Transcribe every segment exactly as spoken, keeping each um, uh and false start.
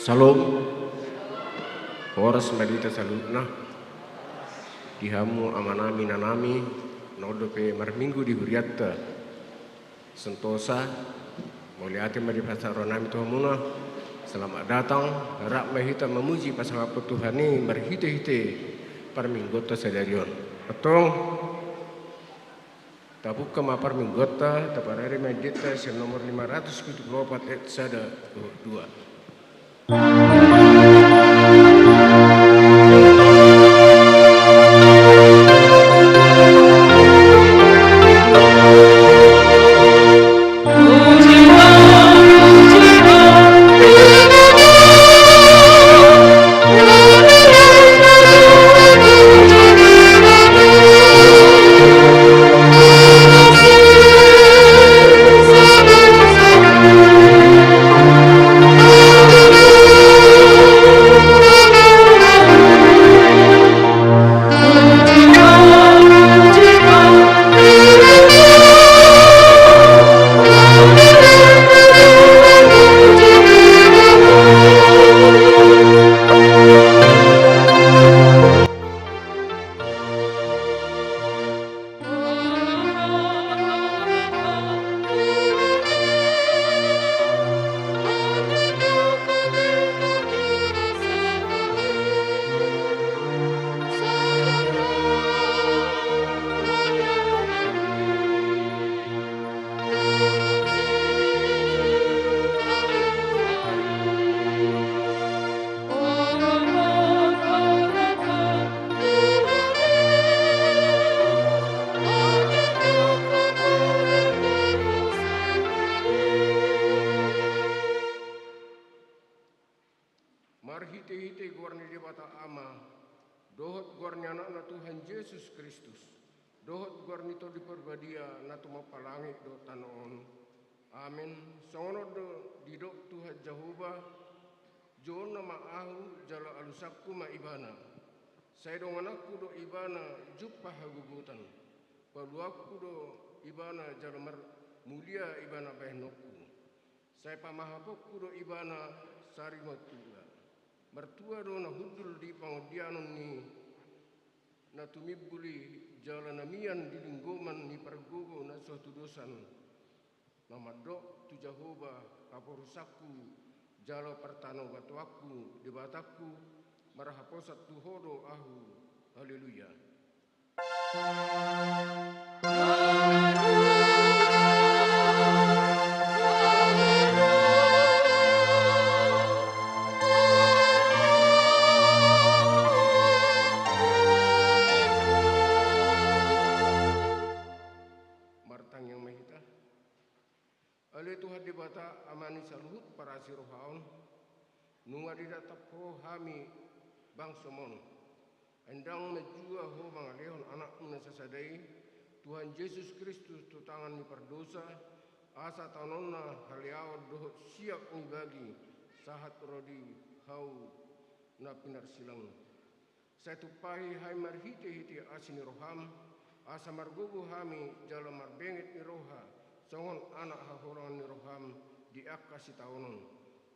Syalom. Horas ma di hita saluhutna. Di hamu amanami, inanami, na on dope marminggu di hurianta. Santosa, mauliate ma di pasahaton nami tu hamuna. Selamat datang, rap ma hita mamuji pasangaphon Tuhan i marhitehite parmingguonta sadari on. Antong, tabuka ma parmingguonta, taparade ma endenta sian nomor lima ratus pitu pulu opat ayat sada dohot dua. Marhitehite goar ni Debata Ama, dohot goar ni Anakna Tuhan Jesus Kristus, dohot goar ni Tondi Parbadia na tumompa langit dohot tano on. Amen. Songon on do didok Tuhan Jahowa: Jouonna ma Ahu jala alusanku ma Ibana. Sai dongananku do Ibana jumpang hagogotan. Paluanku do Ibana jala marmulia Ibana bahenonku. Sai pamahaponku do Ibana sarimatua. Martua do na hundul di pangondianon ni na tumimbul i, jala na mian di linggoman ni pargogo na so tudosan. Na mandok tu Jahowa haporusanku jala partanobatoanku, Debatangku, marhaposan tu Ho do ahu. Haleluya. Martangiang ma hita. Ale Tuhan Debata, Ama ni saluhut parasi roha on, nunga didatap Ho hami bangsoM on. Ai ndang manjua Ho mangalehon AnakMu na sasada i, Tuhan Jesus Kristus, tu tangan ni pardosa, asa taononna haleaon dohot siap ni bagi sahat ro di Hau na pinarsilang. Sai tumpahi hami marhitehite asi ni rohaM, asa margogo hami jala marbenget ni roha, songon anak haholongan ni rohaM di angka sitaonon.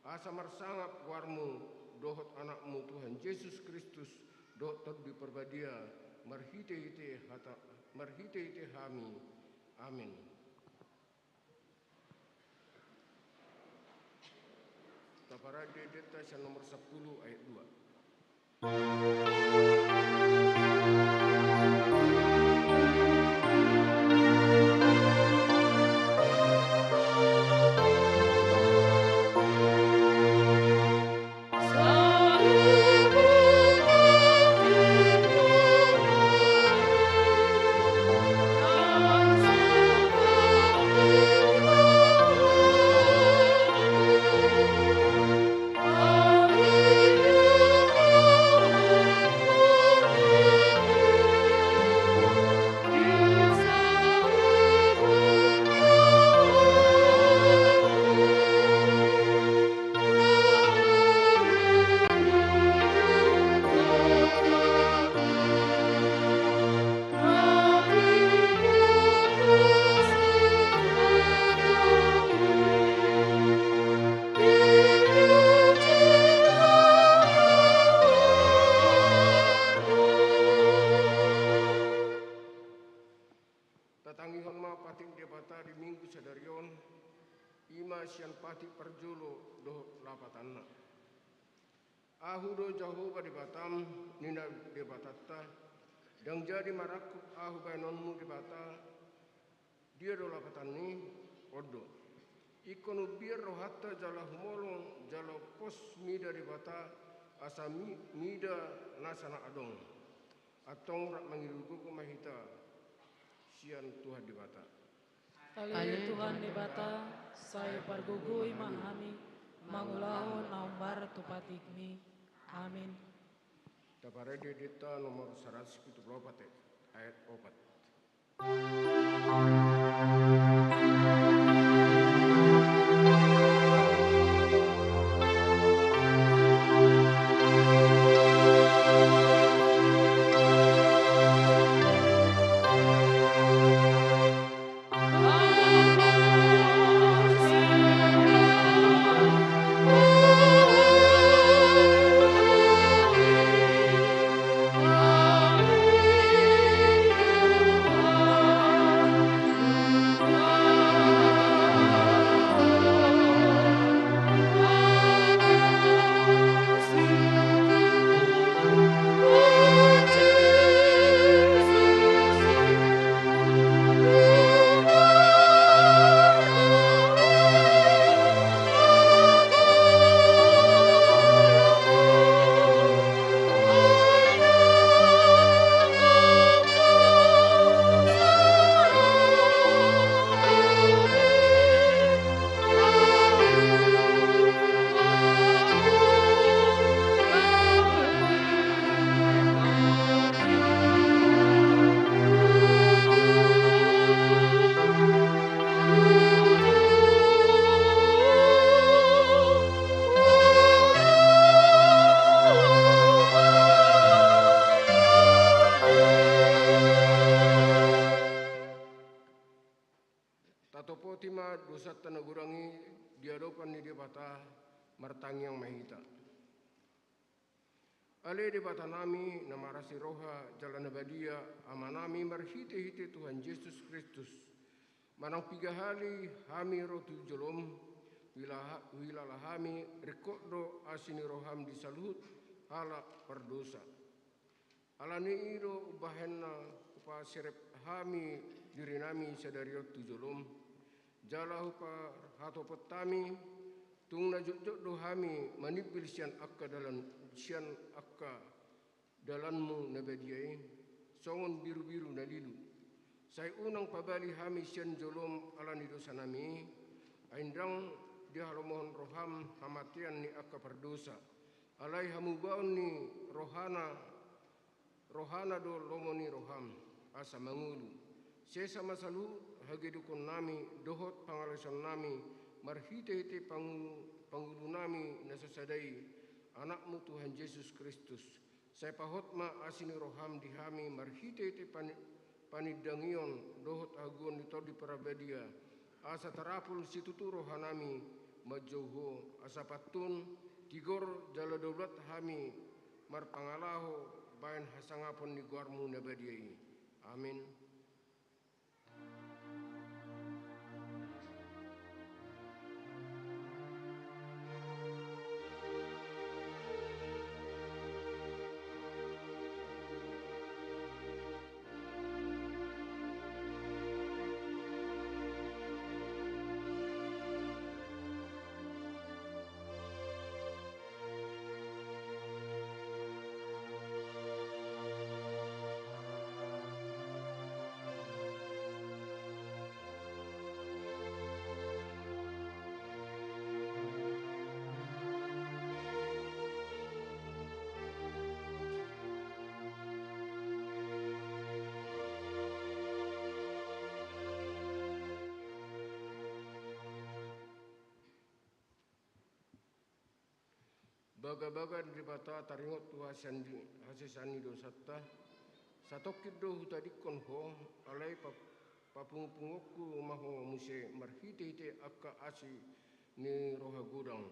Asa marsangap goarMu dohot AnakMu Tuhan Jesus Kristus dohot Tondi Parbadia, marhitehite hata, marhitehite hami. Amen. Taparade endenta sian nomor sampulu ayat dua. i ma sian patik parjolo dohot lapatanna. Ahu do Jahowa Debatam, ninna Debatanta, ndang jadi marangkup ahu bahenonmu Debata. Dia do lapatan i? On do. Ingkon umbiar rohanta jala humolong jala pos mida Debata, asa mi-, mida nasa na adong. Antong rap mangido gogo ma hita sian Tuhan Debata. Ale Tuhan Debata, sai pargogoi ma hami mangulahon na hombar tu patikmi. Amin. Taparade deta nomor saratus pitu pulu opat, ayat opat. Tatopoti ma dosanta na godang i di adopan ni Debata, martangiang ma hita. Ale Debatanami na marasi roha jala na badia, Amanami marhitehite Tuhan Jesus Kristus, manang piga hali hami ro tu jolom, huila-, huilala hami ringkot do asi ni roham di saluhut halak pardosa. Ala ni i do umbahen na hupaserep hami dirinami sadari on tu jolom, jala huparhatopot hami, tung na jotjot do hami manimbil sian angka dalan, sian angka dalanmu na badia i, songon birubiru na lilu. Sai unang pabali hami sian jolom ala ni dosanami i, ai ndang dihalomohon roham hamatean ni angka pardosa. Alai hamubaon ni rohana, rohana do lomo ni roham, asa mangolu. Sesa ma saluhut hagedukonnami dohot pangalaosionnami marhitehite pangu-, pangulunami na so sada i, Anakmu Tuhan Jesus Kristus. Sai pahot ma asi ni roham di hami marhitehite pani-, panindangion dohot hagogoon ni Tondi Parbadia, asa tarapul situtu rohanami manjou Ho, asa pantun tigor jala daulat hami marpangalaho bahen hasangapon ni goarmu na badia i. Amin. Bagabaga ni Debata taringot tu hasesaan ni, hasesaan ni dosanta. Satongkin do hutadingkon Ho, alai pa-, papungupunguonku ma Ho muse marhitehite angka asi ni roha godang.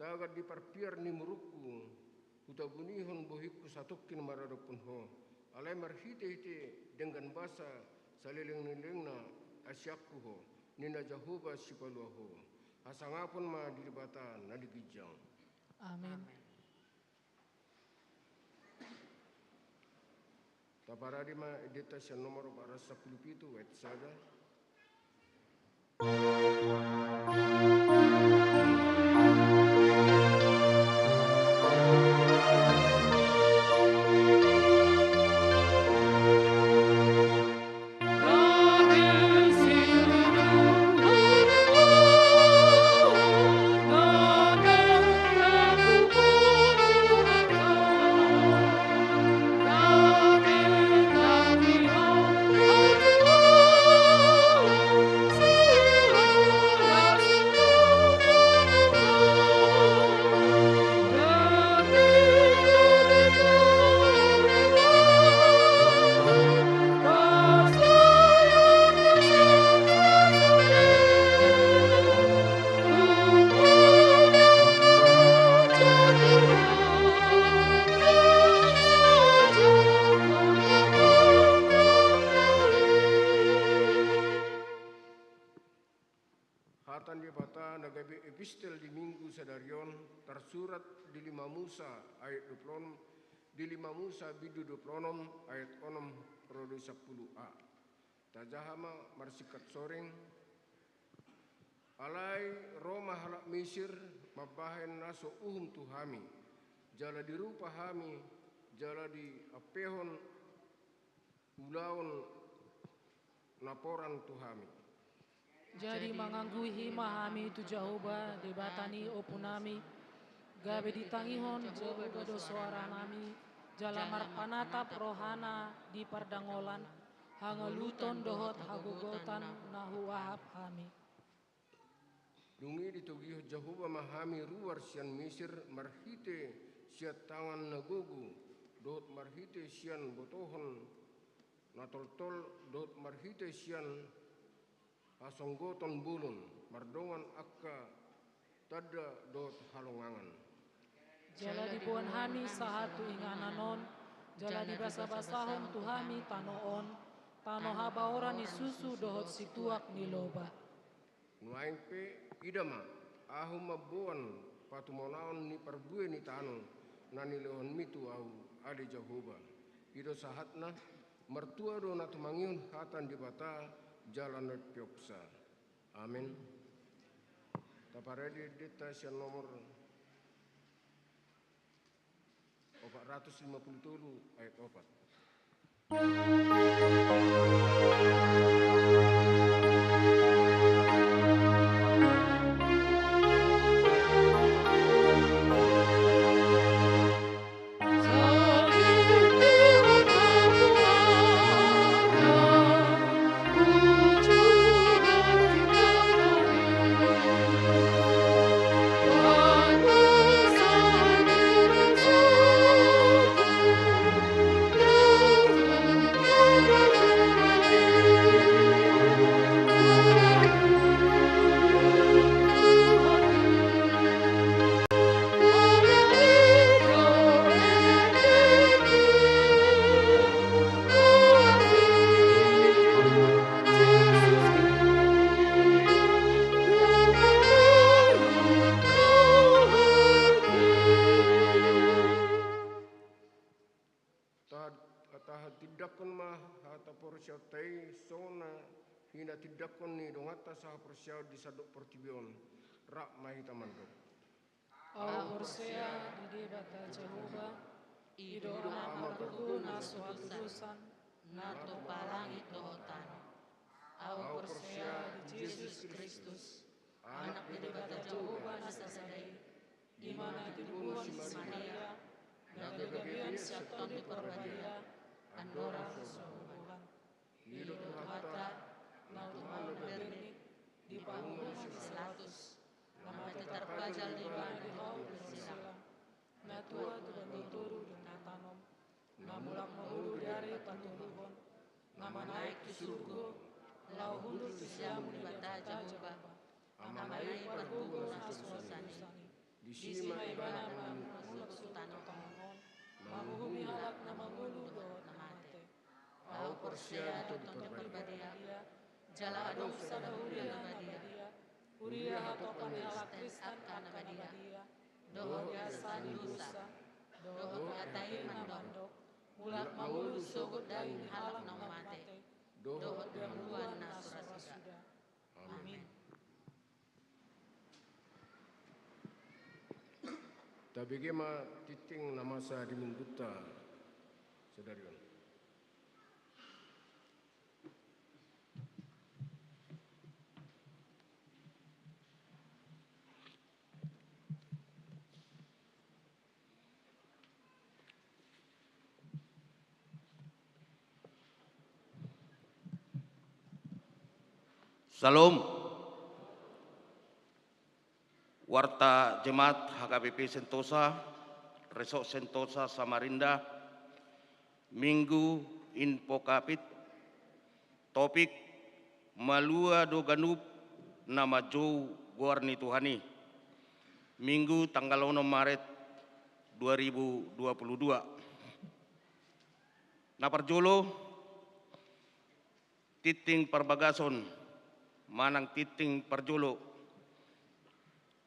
Tagan di parpiar ni murukku, hutabunihon bohingku satongkin maradophon Ho. Alai marhitehite denggan basa saleleng ni lelengna asianku Ho, ninna Jahowa Sipalua Ho. Hasangapon ma di Debata na di ginjang. Amen. Taparade ma endenta sian nomor opat ratus sampulu pitu, ayat sada. Hata ni Debata na gabe epistel di Minggu sadari on, tarsurat di lima Musa ayat dua pulu onom, di lima Musa bindu dua pulu onom ayat onom ro di sampulu a. Tajaha ma marsingkat soreng. Alai ro ma halak Misir mambahen na so uhum tu hami, jala dirupa hami, jala diampehon ulaon naporan tu hami. Jadi mangangguhi ma hami tu Jahowa, Debata ni ompunami, gabe ditangihon Jahowa do soaranami, jala marpanatap rohana di pardangolan, hangoluton dohot hagogotan na huahap hami. Dung i ditogihon Jahowa ma hami ruar sian Misir marhite sian tangan na gogo, dohot marhite sian botohon na toltol, dohot marhite sian hasonggoton bolon, mardongan angka tanda dohot halongangan. Jala diboan hami sahat tu inganan on, jala dibasabasahon tu hami tano on, tano habaoran ni susu dohot situak ni loba. Nuaeng pe, ida ma, ahu mamboan patumonaon ni parbue ni tano na nilehonmi tu ahu, ale Jahowa. I do sahatna, martua do na tumangihon hata ni Debata jala na umpeopsa. Amen. Taparade endenta sian nomor opat ratus lima pulu tolu ayat opat. Taha-, tahatindangkon ma hata porseaonta i songon na hinatindanghon ni donganta sahaporseaon di sandok portibi on, rap ma hita mandok. Ahu porsea di Debata Jahowa, i do Ama margogo na so hatudosan, na tompa langit dohot tano. Ahu porsea di Jesus Kristus, Anak ni Debata Jahowa na sasada i, i ma na tinodohon si Maria, na gabean sian Tondi Parbadia, andorang so huboan. I do Tuhanta, na tumandang na bernit, dipaungkap si Pilatus, na mate tarpajal di ibana di hau Priscilla, na tua tu banua toru di na tanom, na mulak mangolu di ari patoruhon, na manaek tu surgo, laho hundul tu siamun ni Debata Jahowa, Ama i pargogo na so hatudosan i. Disi ma ibana mulak tu tano on, manguhumi halak na mangolu dohot na mate. Ahu porsea di Tondi Parbadia, jala adong sada huria na badia, Huria hatopan ni halak Kristen angka na badia, dohot hasesaan ni dosa, dohot hata i mandok, mulak ma ngolu sogot daging ni halak na mate, dohot di hangoluan na so ra suda. Amin. Tabege ma tingting na masa di minggunta sadari on. Syalom. Warta Jemaat H K B P Sentosa, Resort Sentosa Samarinda, Minggu Invocavit, topik: Malua do ganup na manjou goar ni Tuhan i. Minggu tanggal onom Maret dua ribu dua puluh dua. Na parjolo, tingting parbagason manang tingting parjolo.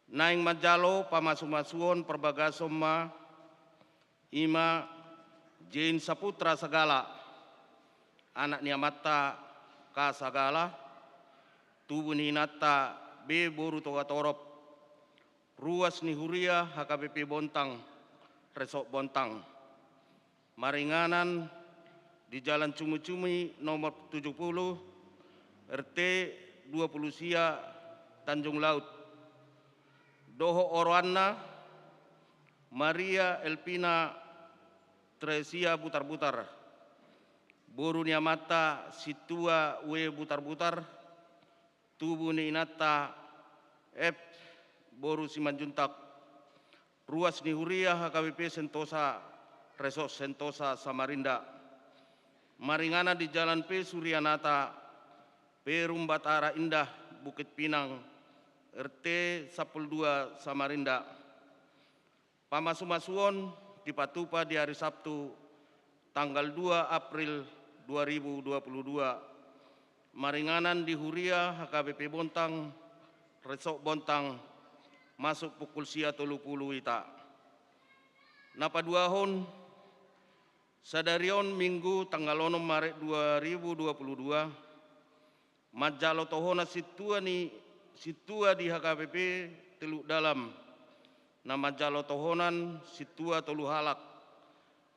Naeng manjalo pamasumasuon parbagason ma, i ma Jain Saputra Sagala, anak ni amanta K Sagala, tubu ni inanta B boru Togatorop, ruas ni huria H K B P Bontang, Resort Bontang. Maringanan di Jalan Cumi-Cumi nomor tujuh puluh, R T dua puluh sia, Tanjung Laut. Dohot oroanna, Maria Elvina Tresia Butarbutar, boru ni amanta Sintua W Butarbutar, tubu ni inanta F boru Simanjuntak, ruas ni huria H K B P Sentosa, Resort Sentosa Samarinda. Maringanan di Jalan P Suryanata, Perum Batara Indah, Bukit Pinang, R T sampulu dua, Samarinda. Pamasumasuon dipatupa di ari Sabtu, tanggal dua April dua ribu dua puluh dua, maringanan di huria H K B P Bontang, Resort Bontang, masuk pukul sia tolu puluh ita. Na paduahon, sadari on Minggu tanggal onom Maret dua ribu dua puluh dua, manjalo tohonan sintua ni, sintua di H K B P Teluk Dalam, na manjalo tohonan sintua tolu halak.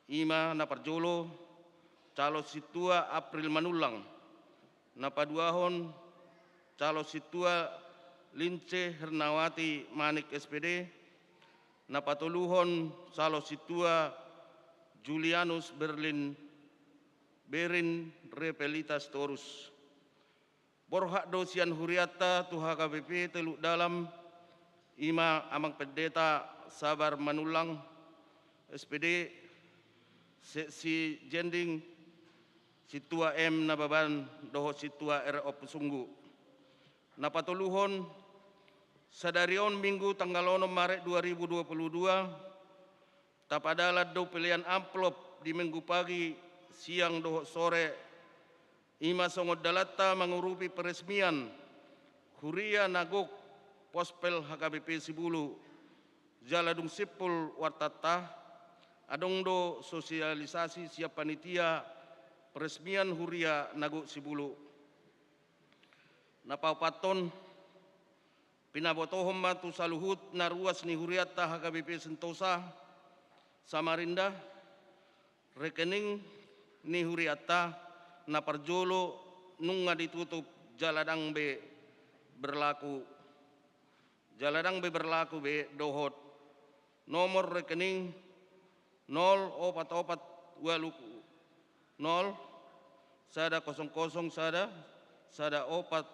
I ma na parjolo, calon sintua April Manullang. Na paduahon, calon sintua Lince Hernawati Manik S P D. Na patoluhon, calon sintua Julianus Berlin, Berin Repelitas Torus. Borhat do sian hurianta tu H K B P Teluk Dalam, i ma Amang Pendeta Sabar Manullang, S P D, Seksi Jending, Sintua M Nababan, dohot Sintua R Ompusunggu. Na patoluhon, sadari on Minggu tanggal onom Maret dua ribu dua puluh dua, tapadalan do pelean amplop di Minggu pagi, siang dohot sore, i ma songon dalanta mangurupi peresmian huria na gok Pospel H K B P Sibulu. Jala dung simpul wartanta, adong do sosialisasi sian panitia peresmian huria na gok Sibulu. Na paopathon, pinabotohon ma tu saluhut na ruas ni hurianta H K B P Sentosa Samarinda, rekening ni hurianta na parjolo nunga ditutup jala ndang be berlaku, jala ndang be berlaku be dohot nomor rekening nol opat opat ualu nol sada kosong kosong sada sada opat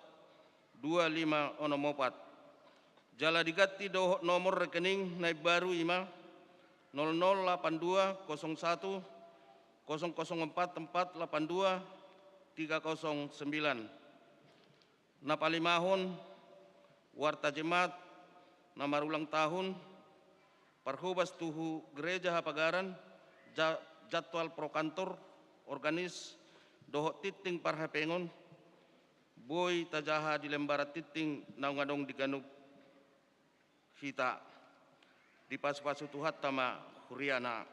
dua lima onom opat. Jala diganti dohot nomor rekening na imbaru, i ma nol nol lapan dua kosong satu kosong kosong empat empat lapan dua tiga kosong sembilan. Na palimahon, warta jemaat na marulang tahun, parhobas tu Gereja Hapagaran, ja-, jadwal pro kantor, organis, dohot tingting parhepengon, boi tajaha di lembaran tingting naung adong di ganup hita, dipasupasu Tuhanta ma huriana.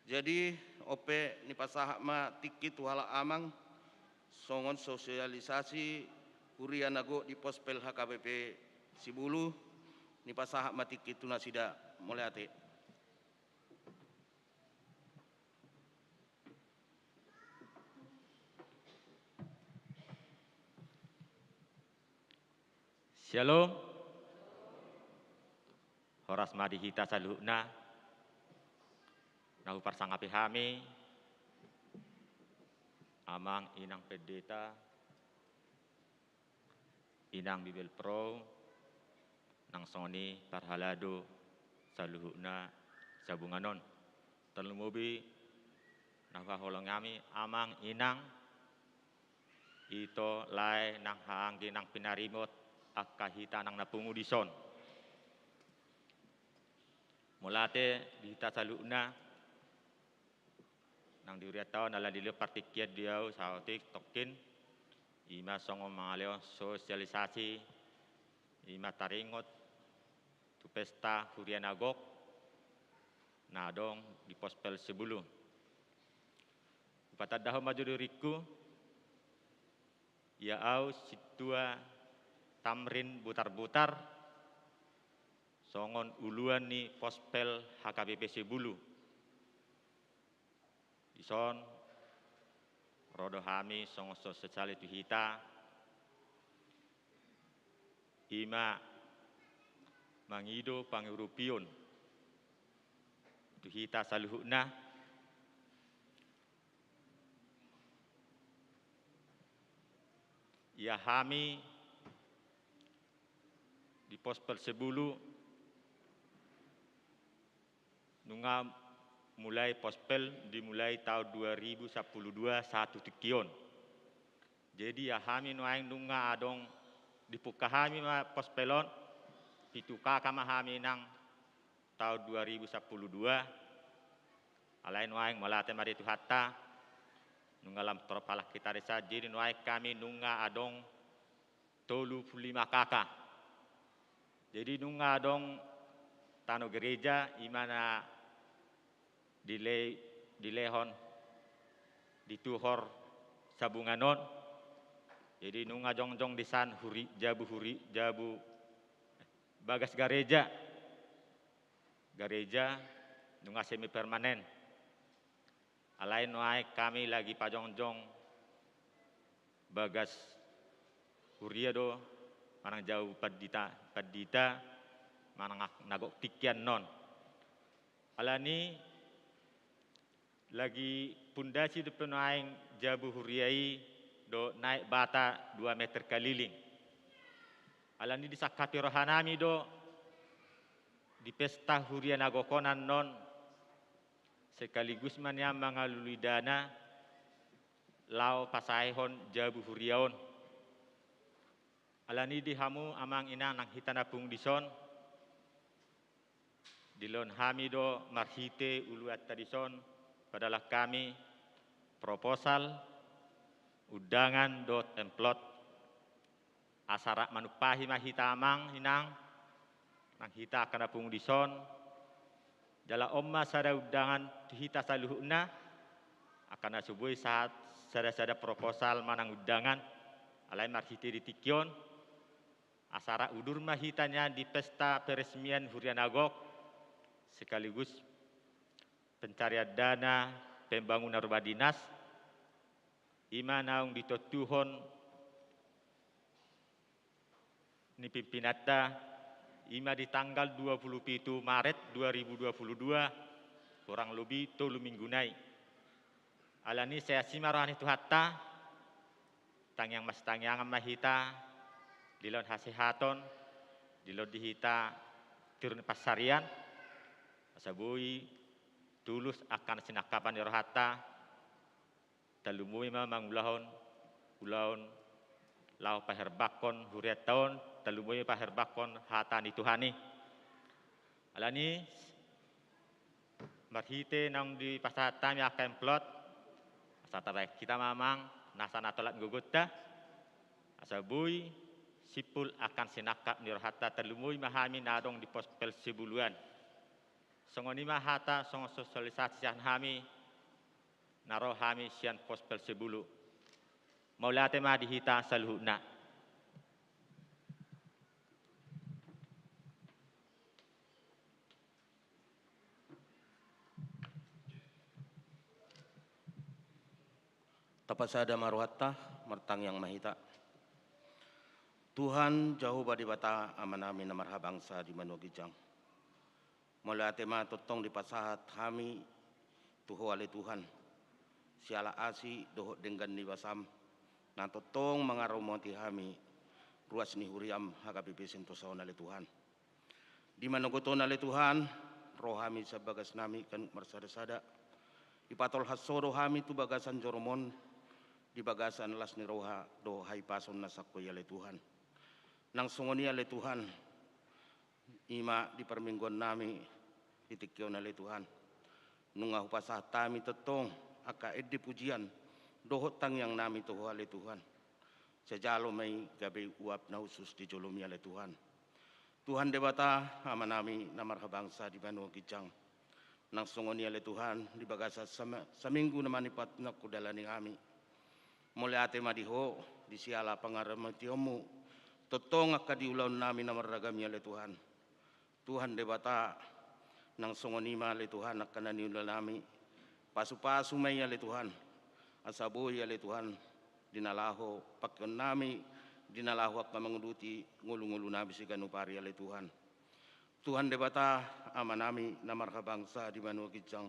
Jadi, on pe nipasahat ma tingki tu halak amang, songon sosialisasi huria na gok di Pospel H K B P Sibulu, nipasahat ma tingki tu nasida. Mauliate. Syalom. Horas ma di hita saluhutna. Na huparsangapi hami, amang inang pendeta, inang bibelvrouw, nang songon i parhalado saluhutna sabungan on. Tarlumobi na huhaholongi hami, amang inang, ito, lae nang haha anggi nang pinarimot, angka hita nang na pungu dison. Mauliate di hita saluhutna. Nang di hurianta on, ala dilehon partingkian di ahu saotik tongkin, i ma songon mangalehon sosialisasi, i ma taringot tu pesta huria na gok na adong di Pospel Sibulu. Hupatandahon ma jo diringku, ia ahu Sintua Tamrin Butarbutar, songon uluan ni Pospel H K B P Sibulu. Dison ro do hami songon sosialisasi tu hita, i ma mangido pangurupion tu hita saluhutna. Ia hami di Pospel Sibulu, nunga mulai Pospel dimulai taon dua ribu sampulu dua sahat tu tingki on. Jadi, ia hami nuaeng nunga adong, dipungka hami ma Pospel on, pitu K K ma hami nang taon dua ribu sampulu dua. Alai nuaeng mauliate ma di Tuhanta, nunga lam torop halak hita dison, jadi nuaeng hami nunga adong tolu pulu lima K K. Jadi nunga adong tano gereja, i ma na dile-, dilehon, dituhor sabungan on. Jadi nunga jongjong dison huri-, jabu huri-, jabu bagas gareja. Gareja nunga semi permanen. Alai nuaeng hami lagi pajongjong bagas huria do, manang jabu pandita, pandita, manang na gok tingki annon. Alani lagi pundasi dope nuaeng jabu huria i dohot naek bata dua meter keliling. Alani disangkapi rohanami do di pesta huria na gok on annon, sekaligus ma nian mangalului dana laho pasaehon jabu huria on. Alani di hamu amang inang nang hita na pungu dison, dilehon hami do marhite uluanta dison, padalan hami proposal, undangan dohot amplop. Asa rap manumpahi ma hita amang inang nang hita angka na pungu dison. Jala on ma sada undangan tu hita saluhutna, angka na so boi sahat sada-sada proposal manang undangan, alai marhite di tingki on, asa rap udur ma hita nian di pesta peresmian huria na gok, sekaligus pencarian dana pembangunan rumah dinas, i ma naung ditontuhon ni pimpinanta, i ma di tanggal dua pulu pitu Maret dua ribu dua pulu dua, kurang lobi tolu minggu nai. Alani sai asi ma roha ni Tuhanta, tangiang masitangiangan ma hita, dilehon hasehaton, dilehon di hita tiur ni pansarian, asa boi tulus angka na sinangkapan ni rohanta, tarlumobi ma mangulahon ulaon laho paherbangkon hurianta on, tarlumobi paherbangkon hata ni Tuhan i. Alani marhite naung dipasahat hami angka amplop, asa tabaen hita ma amang nasa na tolat gogonta. Asa boi simpul angka sinangkap ni rohanta, tarlumobi ma hami na adong di Pospel Sibulu an. Songon i ma hata songon sosialisasi sian hami na ro hami sian Pospel Sibulu. Mauliate ma di hita saluhutna. Tapasada ma rohanta, martangiang ma hita. Tuhan Jahowa Debata, Amanami na marhabangsa di banua ginjang, mauliate ma tongtong dipasahat hami tu Ho ale Tuhan, siala asi dohot denggan ni basam na tongtong mangaramoti hami, ruas ni huriam H K B P Sentosa on ale Tuhan. Di manogot on ale Tuhan, ro hami sian bagasnami ganup marsadasada, dipatolhas Ho do hami tu bagasan jorom on, di bagasan las ni roha dohot hahipason na sangkoi ale Tuhan. Nang songon i ale Tuhan, i ma di parmingguannami di tingki on ale Tuhan, nunga hupasahat hami tongtong angka ende pujian dohot tangiangnami tu Ho ale Tuhan. Sai jalo ma i gabe uap na hushus di jolomi ale Tuhan. Tuhan Debata, Amanami na marhabangsa di banua ginjang, nang songon i ale Tuhan, di bagasan sama-, saminggu na manipat na hudalani hami, mauliate ma di Ho di siala pangaramotionMu tongtong angka di ulaonnami na marragam i ale Tuhan. Tuhan Debata, nang songon i ma ale Tuhan angka na niulanami, pasupasu ma i ale Tuhan, asa boi ale Tuhan di na laho pangkeonnami, di na laho angka manguduti ngolungolunami siganup ari ale Tuhan. Tuhan Debata, Amanami na marhabangsa di banua ginjang,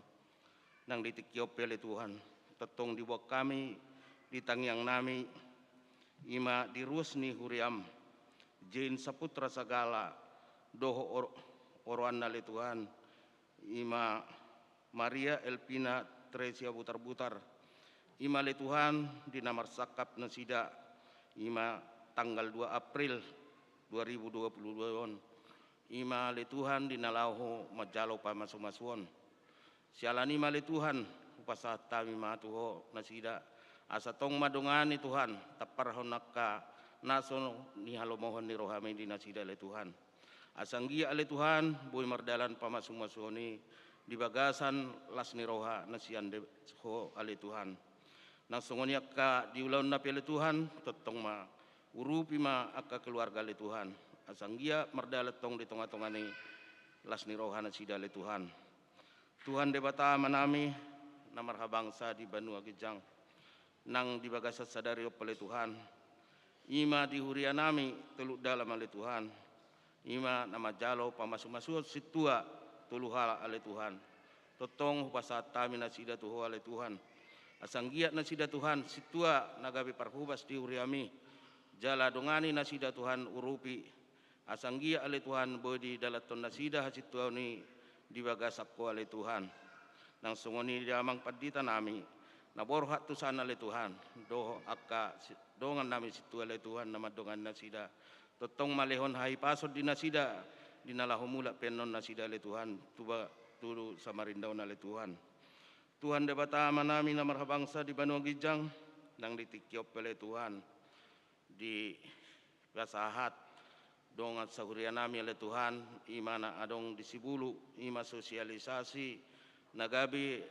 nang di tingki on pe ale Tuhan, tongtong diboan hami di tangiangnami, i ma di ruas ni huriam, Jane Saputra Sagala dohot or-, oroanna ale Tuhan, i ma Maria Elvina Tresia Butarbutar, i ma ale Tuhan di na marsangkap nasida, i ma tanggal dua April dua ribu dua puluh dua on, i ma ale Tuhan di na laho manjalo pamasumasuon. Siala ni i ma ale Tuhan, hupasahat hami ma tu Ho nasida, asa tong ma dongani Tuhan, tamparhon angka na so nihalomohon ni rohami di nasida ale Tuhan. Asa anggiat ale Tuhan, boi mardalan pamasumasuon i di bagasan las ni roha na sian de-, Ho ale Tuhan. Nang songon i angka di ulaonna pe ale Tuhan, tongtong ma urupi ma angka keluarga ale Tuhan. Asa anggiat mardalan tong di tongatonga ni las ni roha nasida ale Tuhan. Tuhan Debata Amanami na marhabangsa di banua ginjang, nang di bagasan sadari on pe ale Tuhan, i ma di hurianami Teluk Dalam ale Tuhan, i ma na manjalo pamasumasuon sintua tolu halak ale Tuhan. Tongtong hupasahat hami nasida tu Ho ale Tuhan. Asa anggiat nasida Tuhan sintua na gabe parhobas di huriami, jala dongani nasida Tuhan, urupi, asa anggiat ale Tuhan boi didalanhon nasida hasintuaon i di bagasan Ho ale Tuhan. Nang songon i di amang panditanami na borhat tu sana ale Tuhan, dohot angka si-, dongannami sintua ale Tuhan na mandongani nasida, tongtong ma lehon hahipason di nasida di na laho mulak pe annon nasida ale Tuhan, tu ba-, tu Samarinda on ale Tuhan. Tuhan Debata Amanami na marhabangsa di banua ginjang, nang di tingki on pe ale Tuhan, dipasahat dongan sahurianami ale Tuhan, i ma na adong di Sibulu, i ma sosialisasi na gabe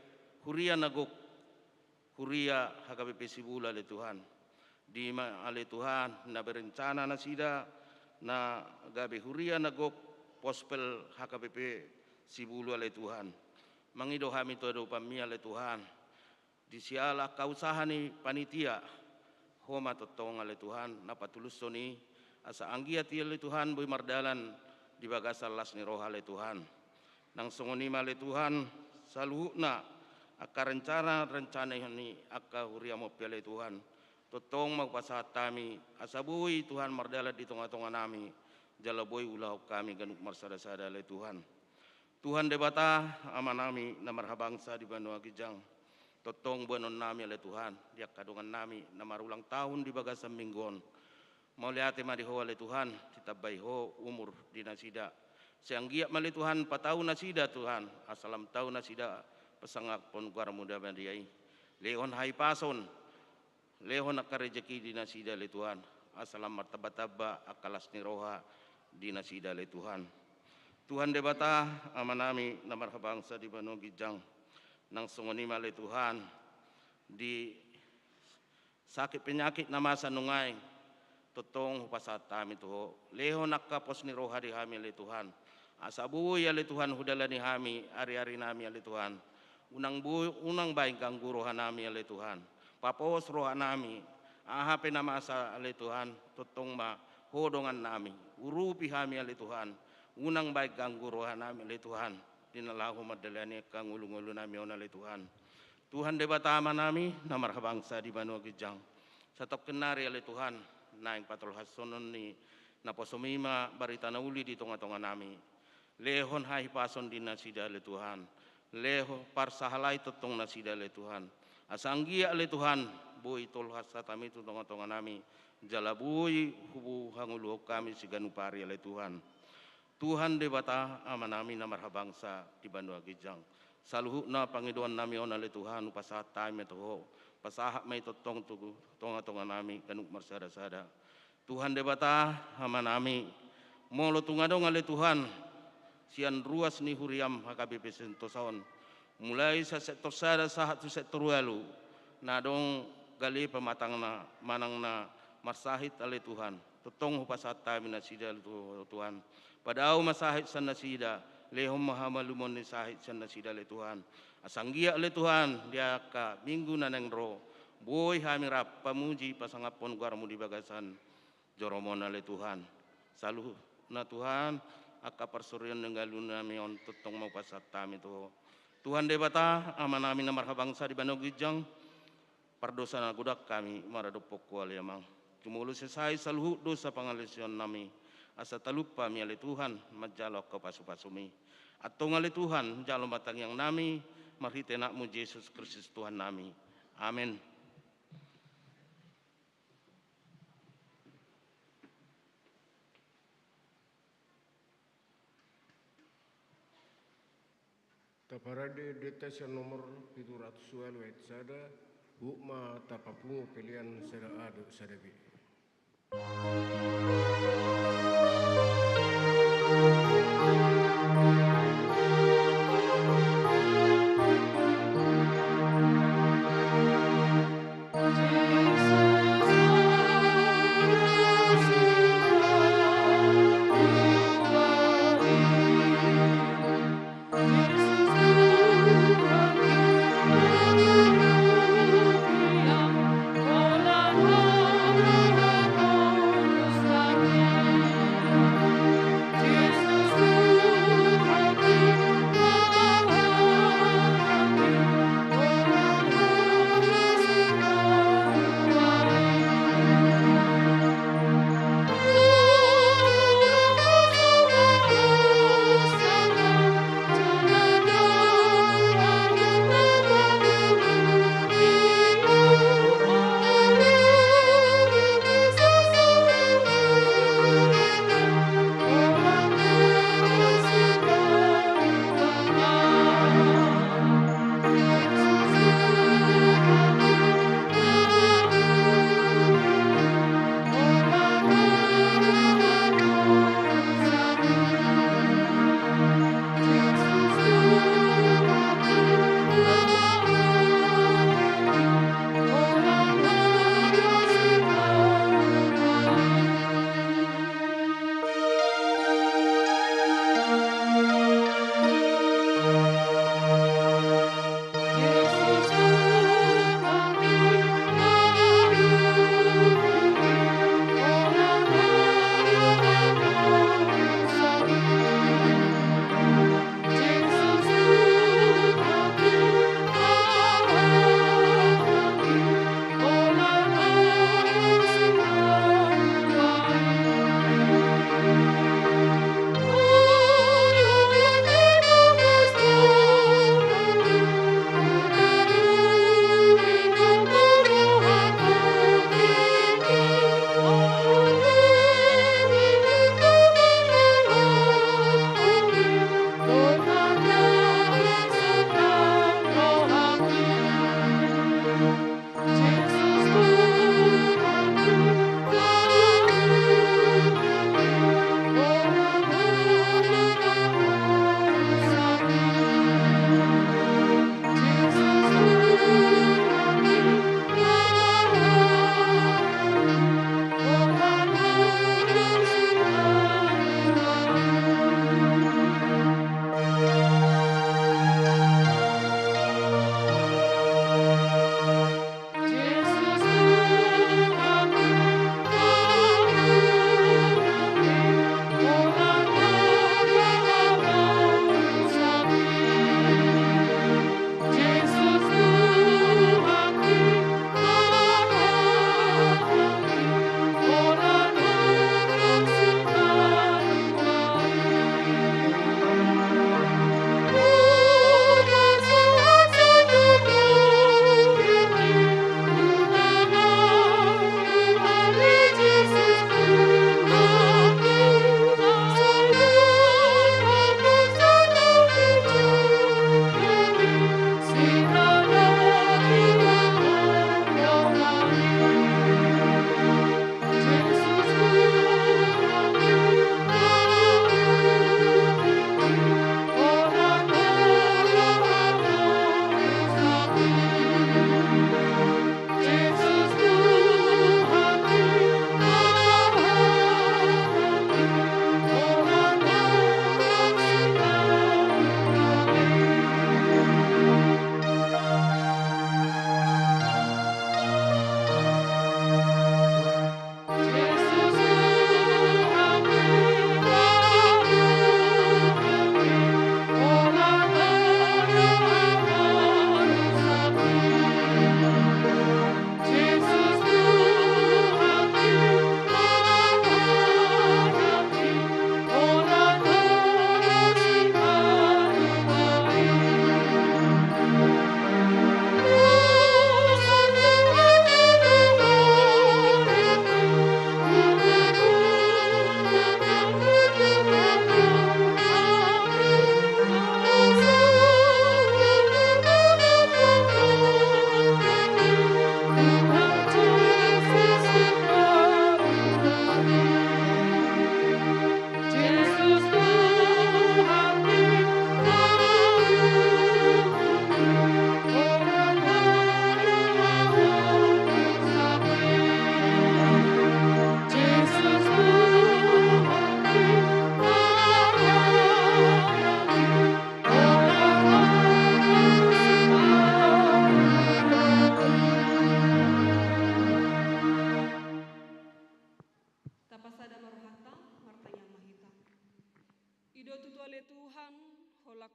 huria na gok, huria H K B P Sibulu ale Tuhan. Di ma ale Tuhan na berencana nasida na gabe huria na gok Pospel H K B P Sibulu ale Tuhan. Mangido hami tu adopanmi ale Tuhan, di siala angka usaha ni panitia, Ho ma tongtong ale Tuhan na patulushon i, asa anggiat i ale Tuhan boi mardalan di bagasan las ni roha ale Tuhan. Nang songon i ma ale Tuhan, saluhutna angka rencana-rencana ni angka huriam on pe ale Tuhan, tongtong ma hupasahat hami, asa boi Tuhan mardalan di tongatonganami, jala boi ulahon hami ganup marsadasada ale Tuhan. Tuhan Debata, Amanami na marhabangsa di banua ginjang, tongtong boanonnami ale Tuhan di angka dongannami na marulang tahun di bagasan minggu on. Mauliate ma di Ho ale Tuhan, ditambai Ho umur di nasida. Sai anggiat ma ale Tuhan patau nasida Tuhan, asa lam tau nasida pasangaphon goarMu na badia i. Lehon hahipason, lehon angka rejeki di nasida ale Tuhan. asa lam martamba-tamba angka las ni roha di nasida ale Tuhan. Tuhan Debata, Amanami na marhabangsa di banua ginjang, nang songon i ma ale Tuhan, di sakit penyakit na masa nunga i, tongtong hupasahat hami tu Ho. Lehon angka pos ni roha di hami ale Tuhan, asa boi ale Tuhan hudalani hami ari-arinami ale Tuhan. Unang boi, unang baen ganggu rohanami ale Tuhan. Papos rohanami, aha pe na masa ale Tuhan, tongtong ma Ho dongannami. Urupi hami ale Tuhan, unang baen ganggu rohanami ale Tuhan, di na laho mandalani angka ngolu-ngolunami on ale Tuhan. Tuhan Debata Amanami na marhabangsa di banua ginjang, satongkin nari ale Tuhan, naeng patolhashonon ni naposomi ma barita na uli di tonga-tonganami. Lehon hahipason di nasida ale Tuhan. Lehon parsahalai tongtong nasida ale Tuhan, asa anggiat ale Tuhan, boi tolhas hatami tu tonga-tonganami, jala boi huboan hangoluhon hami siganup ari ale Tuhan. Tuhan Debata Amanami na marhabangsa di banua ginjang, saluhutna pangidoannami on ale Tuhan hupasahat hami ma tu Ho. Pasahat ma i tongtong tu tonga-tonganami ganup marsada-sada. Tuhan Debata Amanami, molo tung adong ale Tuhan sian ruas ni huriaM H K B P Sentosa on, mulai sian sektor sada sahat tu sektor ualu, na adong gale pamatangna manang na marsahit ale Tuhan, tongtong hupasahat hami nasida ale Tuhan. Padao ma sahit sian nasida, lehon ma hamalumon ni sahit sian nasida ale Tuhan. Asa anggiat ale Tuhan, di angka minggu na naeng ro, boi hami rap pamuji pasangaphon goarMu di bagasan joroMon ale Tuhan. Saluhutna Tuhan, angka parsorian ni ngolunami on tongtong ma hupasahat hami tu Ho. Tuhan Debata Amanami na marhabangsa di banua ginjang, pardosa na godang hami maradophon Ho ale Amang. Jumolo sesa i saluhut dosa pangalaosionnami, asa talup hami ale Tuhan manjalo angka pasu-pasuMi. Antong ale Tuhan, jalo ma tangiangnami marhite AnakMu Jesus Kristus Tuhannami. Amen. Taparade endenta sian nomor pitu ratus ualu ayat sada, huhut ma tapapungu pelean sada A dohot sada B.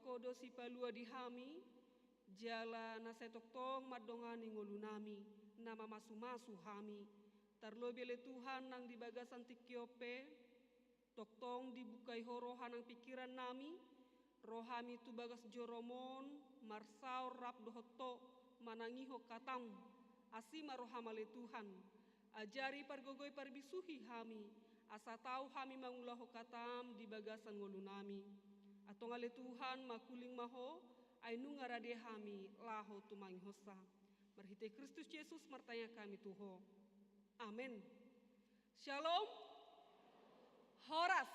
Ho do sipalua di hami, jala na sai tongtong mandongani ngolunami, na mamasumasu hami. Tarlobi ale Tuhan nang di bagasan tingki on pe, tongtong dibukai Ho roha nang pingkirannami, ro hami tu bagas joroMon, marsaor rap dohot Ho, manangihon hataM. Asi ma rohaM ale Tuhan. Ajari, pargogoi, parbisuhi hami, asa tau hami mangulahon hataM di bagasan ngolunami. Antong ale Tuhan, mangkuling ma Ho, ai nunga rade hami laho tumangihonsa. Marhite Kristus Jesus martangiang hami tu Ho. Amen. Shalom. Horas.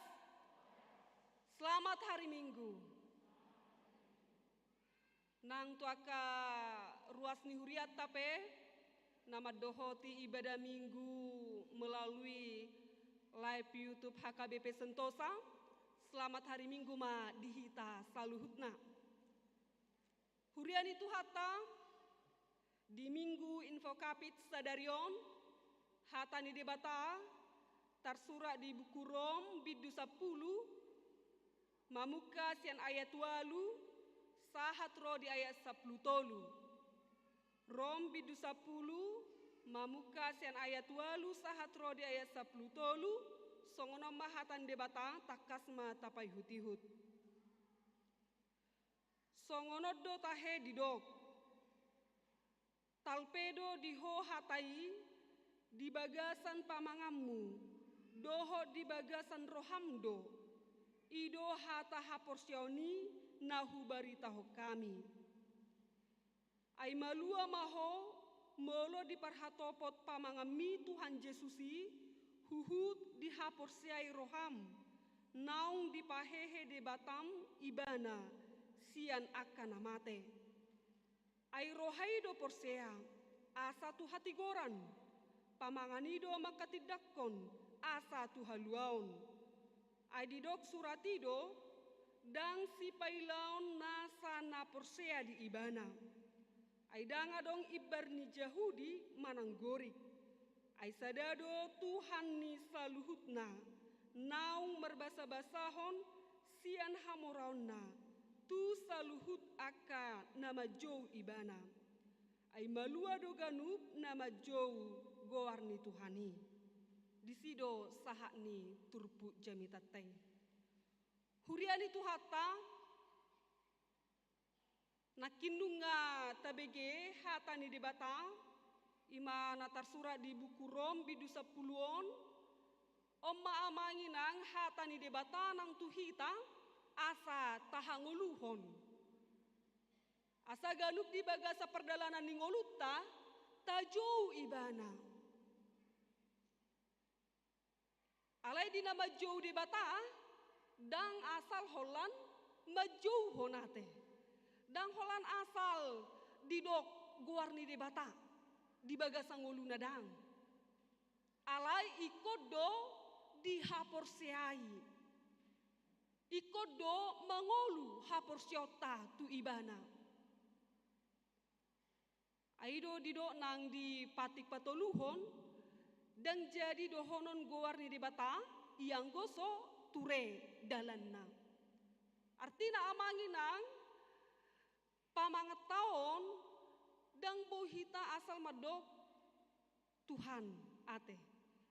Selamat hari Minggu. Nang tu angka ruas ni hurianta pe, na mandohoti ibadah Minggu melalui live YouTube H K B P Sentosa, selamat hari Minggu ma di hita saluhutna. Huria ni Tuhanta, di Minggu Invocavit sadari on, hata ni Debata tarsurat di buku Rom bindu sampulu, mamungka sian ayat ualu, sahat ro di ayat sampulu tolu. Rom bindu sampulu, mamungka sian ayat ualu, sahat ro di ayat sampulu tolu, songon on ma hata ni Debata, tangkas ma tapaihutihut. Songon on do tahe didok. Talpe do di ho hata i di bagasan pamanganmu, dohot di bagasan roham do. I do hata haporseaon i na hubaritahon hami. Ai malua ma ho, molo diparhatopot pamanganmi Tuhan Jesus i, huhut dihaporseai roham, naung dipahehe Debatam Ibana sian angka na mate. Ai roha i do porsea, asa tu hatigoran, pamangan i do mangkatindangkon, asa tu haluaon. Ai didok surat i do, ndang sipailaon nasa na porsea di Ibana. Ai ndang adong imbar ni Jahudi manang Gorik. Ai sada do Tuhan ni saluhutna, naung marbasabasahon sian hamoraonna tu saluhut angka na manjou Ibana. Ai malua do ganup na manjou goar ni Tuhan i. Disi do sahat ni turpuk jamitanta i. Huria ni Tuhanta, nangkin nunga tabege hata ni Debata, i ma na tarsurat di buku Rom bindu sampulu on, on ma amang inang hata ni Debata nang tu hita, asa tahangoluhon. Asa ganup di bagasan pardalanan ni ngolunta, tajou Ibana. Alai di na manjou Debata, ndang asal holan manjouhon ate. Ndang holan asal didok goar ni Debata di bagasan ngoluna, ndang. Alai ingkon do dihaporseai. Ingkon do mangolu haporseaonta tu Ibana. Ai do didok nang di patik patoluhon, ndang jadi dohonon goar ni Debata, ianggo so ture dalanna. Artina amang inang, pamanganta on, ndang boi hita asal mandok Tuhan ate.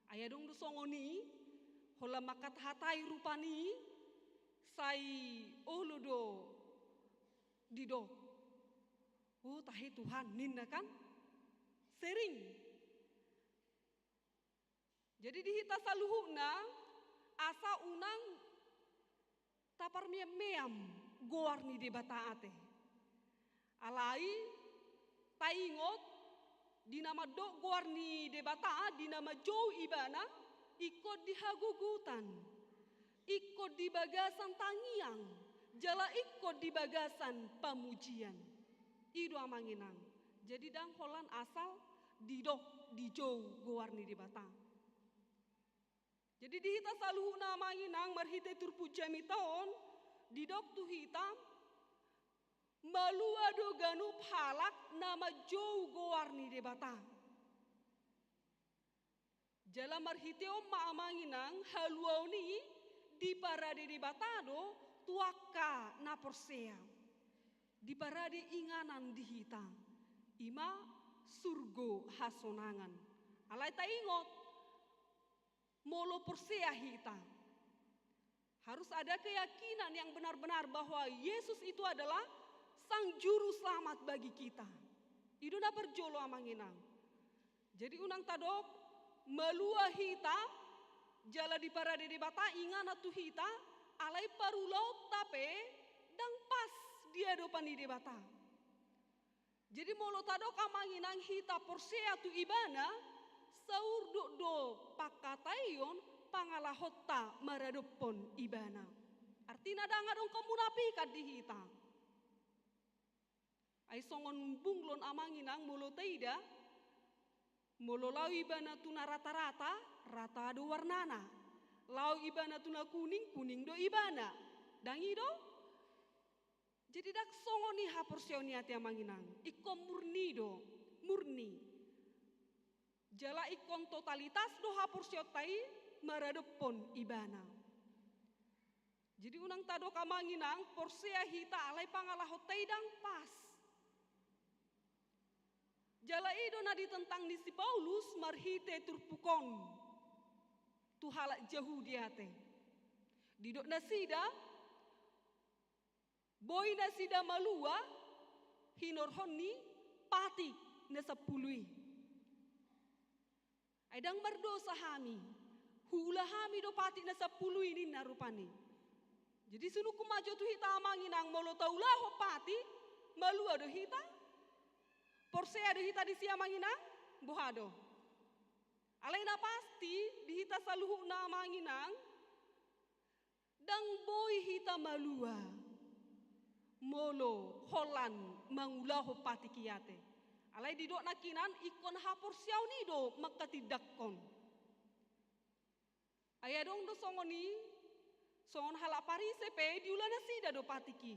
Ai adong do songon i, holan mangkatahatahi rupani, sai olo do didok. Oh, tahe Tuhan, ninna kan? Sering. Jadi di hita saluhutna, asa unang taparmeammeam goar ni Debata ate. Alai, taingot, di na mandok goar ni Debata, di na manjou Ibana, ingkon di hagogotan. Ingkon di bagasan tangiang, jala ingkon di bagasan pamujian. I do amang inang. Jadi ndang holan asal didok dijou goar ni Debata. Jadi di hita saluhutna amang inang marhite turpuk jamita on, didok tu hita, malua do ganup halak na manjou goar ni Debata. Jala marhite on ma amang inang haluaon i diparade Debata do tu angka na porsea. Diparade inganan di hita, i ma surgo hasonangan. Alai taingot, molo porsea hita, harus ada keyakinan yang benar-benar bahwa Yesus itu adalah Sang Juru Selamat bagi kita. I do na parjolo, amang inang. Jadi unang tadok malua hita jala diparade Debata inganan tu hita, alai parulaonta pe ndang pas di adopan ni Debata. Jadi molo tadok, amang inang, hita porsea tu Ibana, saurdot do pangkataion pangalahonta maradophon Ibana. Artina ndang adong kemunafikan di hita. Ai songon bunglon, amang inang, molo taida, molo laho ibana tu na rata-rata, rata do warnana. Laho ibana tu na kuning, kuning do ibana. Ndang i do? Jadi ndang songon i haporseaon ni ate, amang inang. Ingkon murni do, murni. Jala ingkon totalitas do haporseaonta i maradophon Ibana. Jadi unang tadok, amang inang, porsea hita alai pangalahonta i ndang pas. Jala i do na ditentang ni si Paulus marhite turpuk on tu halak Jahudi ate. Didok nasida, boi nasida malua hinorhon ni patik na sampulu i. Ai ndang mardosa hami, huula hami do patik na sampulu i, ninna rupani. Jadi sinungkun ma jo tu hita, amang inang, molo taulahon patik, malua do hita? Porsea do hita disi, amang inang? Boha do? Alai na pasti di hita saluhutna, amang inang, ndang boi hita malua molo holan mangulahon patik i ate. Alai didok nangkinan, ingkon haporseaon i do mangkatindangkon. Ai adong do songon i, songon halak Parise pe diula nasida do patik i.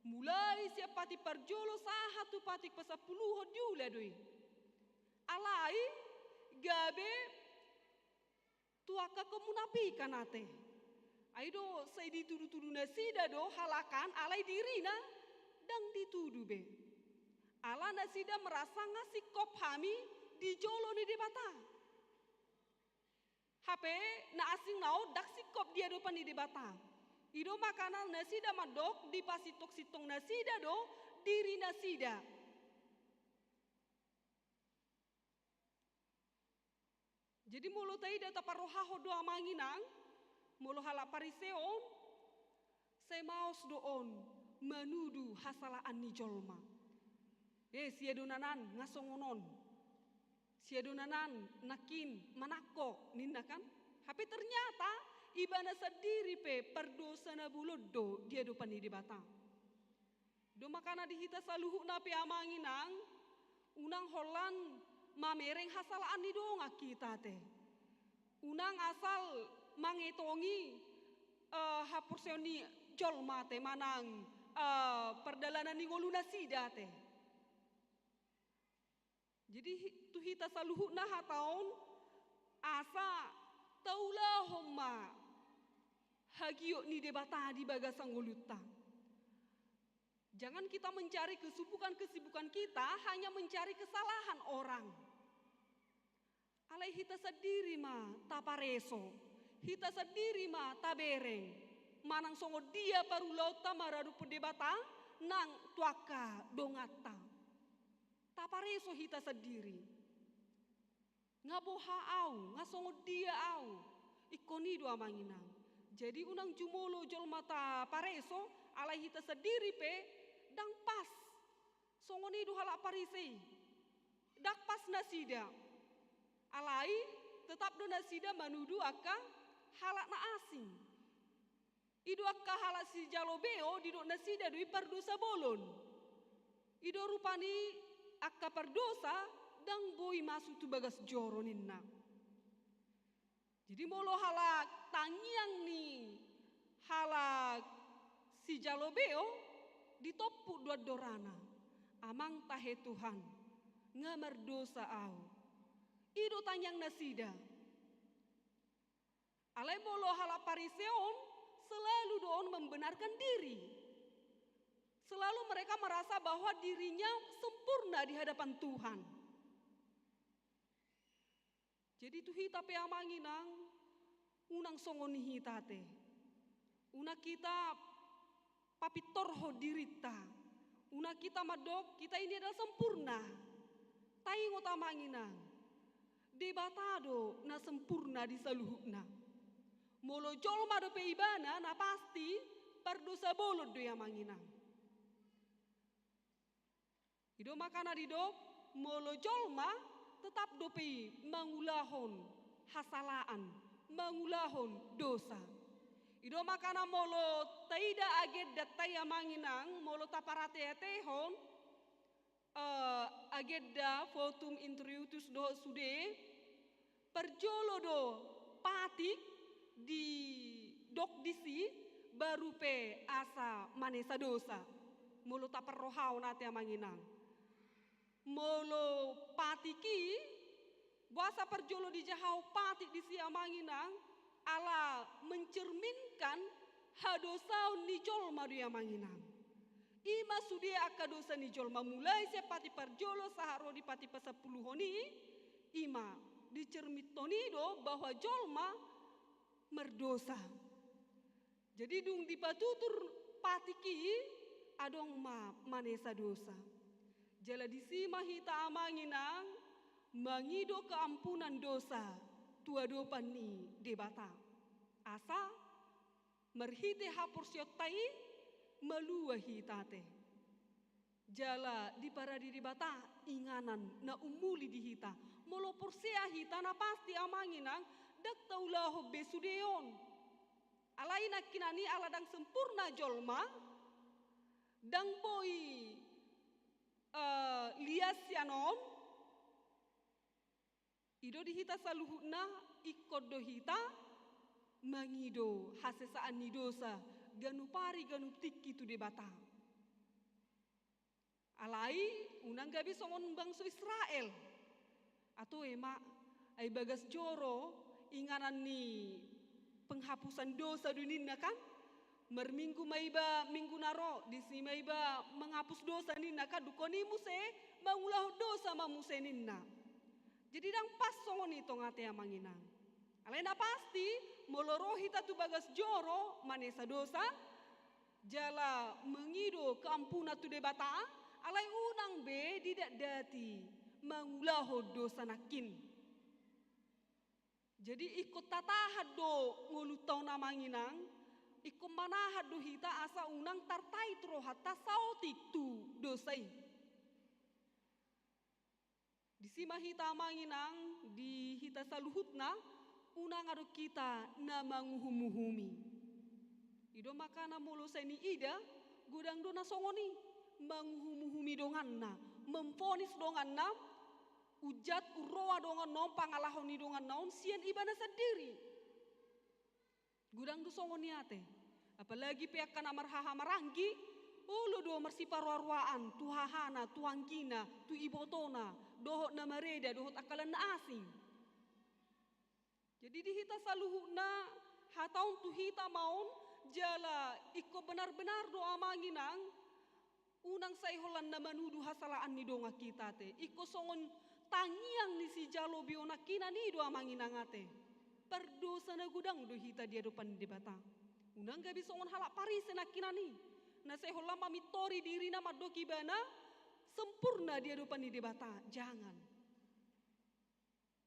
Mulai sian patik parjolo sahat tu patik pasampuluhon diula do i. Alai gabe tu angka kemunafikan ate. Ai do sai ditudu-tudu nasida do halak an, alai dirina ndang ditudu be. Ala nasida merasa nga singkop hami di jolo ni Debata. Hape na asing na on ndang singkop di adopan ni Debata. I do makana nasida mandok dipasintong-sintong nasida do diri nasida. Jadi molo taida, taparrohahon do, amang inang, molo halak Parise on, sai maos do on manudu hasalaan ni jolma. Eh, siadonan an nga songon on. Siadonan an nangkin manangko, ninna kan? Hape ternyata ibana sandiri pe pardosa na bolon do di adopan ni Debata. Do makana di hita saluhutna pe, amang inang, unang holan mamereng hasalaan ni dongan hita ate. Unang asal mangetongi, eh, haporseaon ni jolma ate manang, eh, pardalanan ni ngolu nasida ate. Jadi hi-, tu hita saluhutna hata on, asa taulahon ma hagiot ni Debata di bagasan ngolunta. Jangan kita mencari kesibukan-kesibukan kita, hanya mencari kesalahan orang. Alai hita sandiri ma tapareso, hita sandiri ma tabereng manang songon dia parulaonta maradophon Debata nang tu angka donganta. Tapareso hita sandiri. Nga boha au, nga songon dia au. Ingkon i do, amang inang. Jadi unang jumolo jolma tapareso, alai hita sandiri pe ndang pas. Songon i do halak Parise i. Ndang pas nasida. Alai tetap do nasida manudu angka halak na asing. I do angka halak sijalo beo, didok nasida do i pardosa bolon. I do rupani angka pardosa ndang boi masuk tu bagas joro, ninna. Jadi molo halak tangiang ni halak sijalo beo, ditompuk do andorana. Amang tahe Tuhan, nga mardosa au. I do tangiang nasida. Alai molo halak Parise on, selalu do on membenarkan diri. Selalu mereka merasa bahwa dirinya sempurna di hadapan Tuhan. Jadi tu hita pe amang inang, unang songon i hita ate. Unang hita papintorhon dirinta. Unang hita mandok hita ini adalah sempurna. Taingot amang inang, Debata do na sempurna di saluhutna. Molo jolma dope ibana, na pasti pardosa bolon do i amang inang. I do makana didok, molo jolma tetap dope i mangulahon hasalaan, mangulahon dosa. I do makana molo taida agenda ta i amang inang, molo taparateatehon, eh, agenda votum introiutus dohot sude, parjolo do patik didok disi, baru pe asa manesa dosa. Molo taparrohahon ate amang inang. Molo patik i, boasa parjolo dijahahon patik disi amang inang, ala mencerminkan hadosaon ni jolma do i amang inang. I ma sude angka dosa ni jolma mulai sian patik parjolo sahat ro di patik pasampuluhon i, i ma dicerminhon i do bahwa jolma mardosa. Jadi dung dipatutur patik i, adong ma manesa dosa. Jala disi ma hita amang inang mangido keampunan dosa tu adopan ni Debata. Asa marhite haporseaonta i malua hita ate. Jala diparade Debata inganan na umuli di hita. Molo porsea hita na pasti amang inang, ndang taulahon be sude on. Alai nangkinan i ala ndang sempurna jolma, ndang boi, eh, lias sian on, i do di hita saluhutna, ingkon do hita mangido hasesaan ni dosa ganup ari ganup tingki tu Debata. Alai unang gabe songon bangso Israel. Ato ema, ai bagas joro inganan ni penghapusan dosa do ninna kan. Marminggu ma iba minggu na ro, disi ma iba menghapus dosa ninna kan, dungkon i muse mangulahon dosa ma muse ninna. Jadi ndang pas songon i tong ate amang inang. Alai na pasti, molo ro hita tu bagas joro manesa dosa, jala mangido keampunan tu Debata, alai unang be didatdati mangulahon dosa nangkin. Jadi ingkon tatahan do ngolunta on amang inang, ingkon manahan do hita asa unang tartait rohanta saotik tu dosa i. Disi ma hita amang inang, di hita saluhutna, unang adong hita na manguhumuhumi. I do makana molo sai niida, godang do na songon i, manguhumuhumi donganna, memvonis donganna, ujat umroha donganna on, pangalaho ni donganna on sian ibana sandiri. Godang do songon i ate. Apalagi pe angka na marhaha maranggi, olo do marsiparuaruaan tu hahana, tu anggina, tu ibotona, dohot na mareda, dohot angka lan na asing. Jadi di hita saluhutna, hata on tu hita ma on, jala ingkon benar-benar do amang inang, unang sai holan na manudu hasalaan ni dongan hita ate. Ingkon songon tangiang ni sijalo beo nangkinan i do amang inang ate. Pardosa na godang do hita di adopan ni Debata. Unang gabe songon halak Parise nangkinan i. Na sai holan mamintori dirina mandok ibana sempurna di adopan ni Debata. Jangan.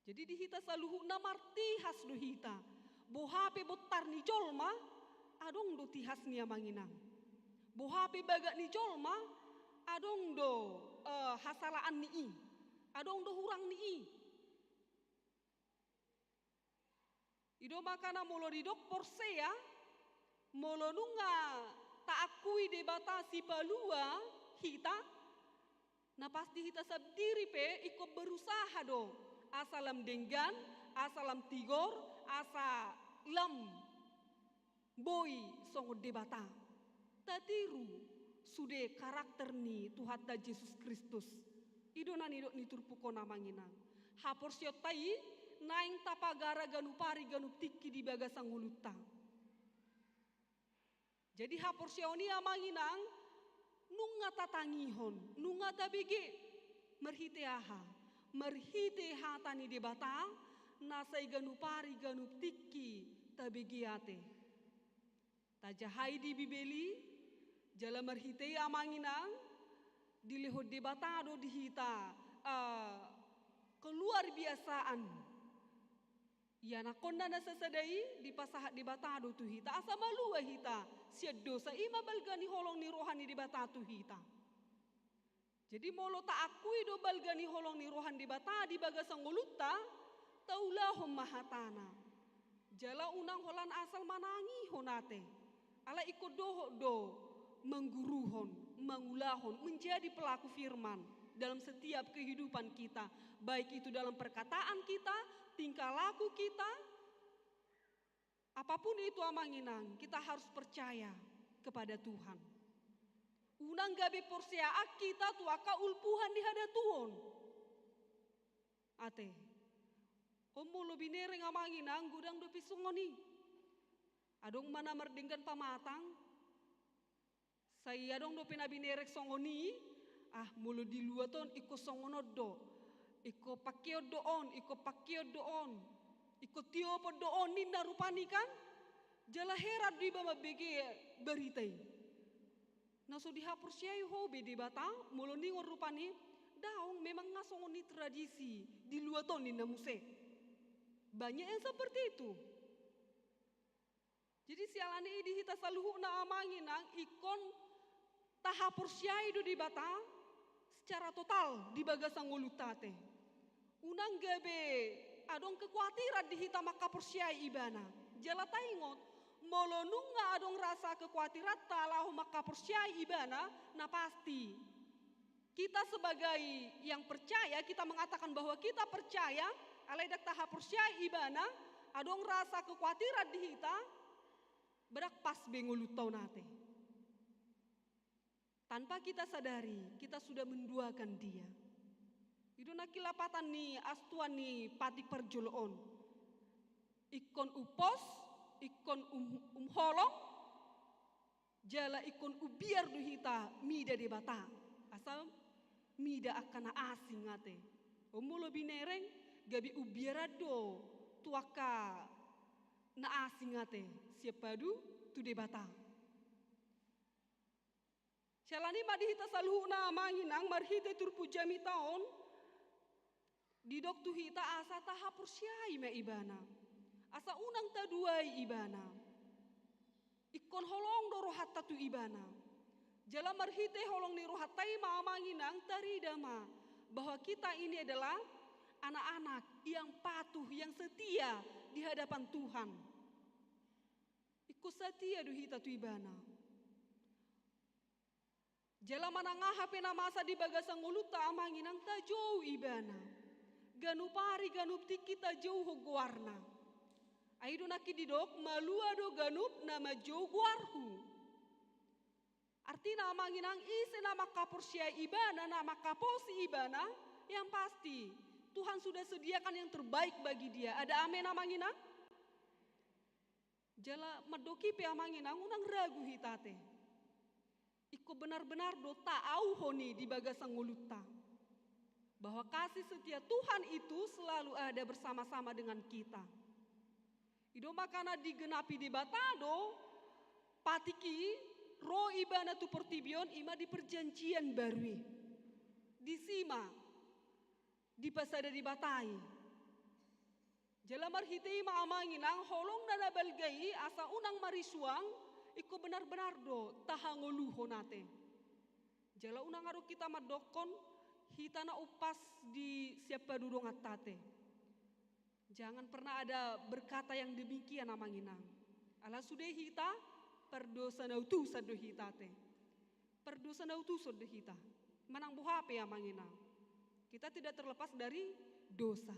Jadi di hita saluhutna martihas do hita. Boha pe bontar ni jolma, adong do tihas ni amang inang. Boha pe bagak ni jolma, adong do, eh, hasalaan ni i. Adong do hurang ni i. I do makana molo didok porsea, molo nunga taakui Debata sipalua hita, na pasti hita sandiri pe ingkon berusaha do asa lam denggan, asa lam tigor, asa lam boi songon Debata. Tatiru sude karakter ni Tuhanta Jesus Kristus. I do na nidok ni turpuk on amang inang. Haporseaonta i naeng tapagara ganup ari ganup tingki di bagasan ngolunta. Jadi haporseaon i amang inang, nunga tatangihon, nunga tabege, marhite aha? Marhite hata ni Debata, na sai ganup ari ganup tingki tabege ate. Tajahai di Bibel i, jala marhite i amang inang, dilehon Debata do di hita, eh, keluar biasaan. Ianakhonna na sasada i dipasahat Debata do tu hita, asa malua hita sian dosa, i ma balga ni holong ni roha ni Debata tu hita. Jadi molo taakui do balga ni holong ni roha ni Debata di bagasan ngolunta, taulahon ma hatana. Jala unang holan asal manangihon ate. Alai ingkon dohot do mangguruhon, mangulahon, menjadi pelaku firman dalam setiap kehidupan kita, baik itu dalam perkataan kita, tingkah laku kita, apapun itu amang inang, kita harus percaya kepada Tuhan. Unang gabe porseaan hita tu angka ulpuhan di hadatuon. Ate. On molo binereng amang inang, godang dope songon i. Adong ma na mardenggan pamatang. Sai adong dope na binereng songon i, ah, molo di luat on ingkon songon on do. Ingkon pangkeon do on, ingkon pangkeon do on. Ingkon tiopon do on ninna rupani kan. Jala heran do iba mambege barita i. Na so dihaporseai ho be Debata, molo ningon rupani, daong, memang nga songon i tradisi di luat on ninna muse. Banyak yang seperti itu. Jadi siala ni i di hita saluhutna amang inang, ingkon tahaporseai do Debata secara total di bagasan ngolunta ate. Unang gabe adong kekuatiran di hita mangkaporseai Ibana. Jala taingot, molo nunga adong rasa kekuatiranta laho mangkaporseai Ibana, na pasti kita sebagai yang percaya, kita mengatakan bahwa kita percaya, alai ndang tahaporseai Ibana, adong rasa kekuatiran di hita, ndang pas be ngolunta on ate. Tanpa kita sadari, kita sudah menduakan Dia. I do nangkin lapatan ni astuan ni patik parjolo on. Ingkon umpos, ingkon um, umholong, jala ingkon umbiar do hita mida Debata. Asa mida angka na asing ate. On molo binereng, gabe umbiaran do tu angka na asing ate, sian padu tu Debata. Siala ni i ma di hita saluhutna amang inang, marhite turpuk jamita on, didok tu hita asa tahaporseai ma Ibana. Asa unang taduai Ibana. Ingkon holong do rohanta tu Ibana. Jala marhite holong ni rohanta i ma amang inang, tarida ma bahwa kita ini adalah anak-anak yang patuh, yang setia di hadapan Tuhan. Ingkon satia do hita tu Ibana. Jala manang aha pe na masa di bagasan ngolunta amang inang, tajou Ibana. Ganup ari ganup tingki tajouhon goarna. Ai do nangkin didok, malua do ganup na manjou goarhu. Artina amang inang, ise na mangkaporseai Ibana, na mangkaposi Ibana, yang pasti Tuhan sudah sediakan yang terbaik bagi dia. Ada amin amang inang? Jala mandok i pe amang inang, unang ragu hita ate. Ingkon benar-benar do taauhon i di bagasan ngolunta, bahwa kasih setia Tuhan itu selalu ada bersama-sama dengan kita. I do makana digenapi Debata do patik i, ro Ibana tu portibi on, i ma di perjanjian baru i. Disi ma dipasada Debata i. Jala marhite i ma amang inang, holongna na balga i asa unang marisuang, ingkon benar-benar do tahangoluhon ate. Jala unang adong hita mandokkon hita na umpas di sian padu donganta ate. Jangan pernah ada berkata yang demikian amang inang. Ala sude hita pardosa na utusan do hita ate. Pardosa na utusan do hita. Manang boha pe amang inang, kita tidak terlepas dari dosa.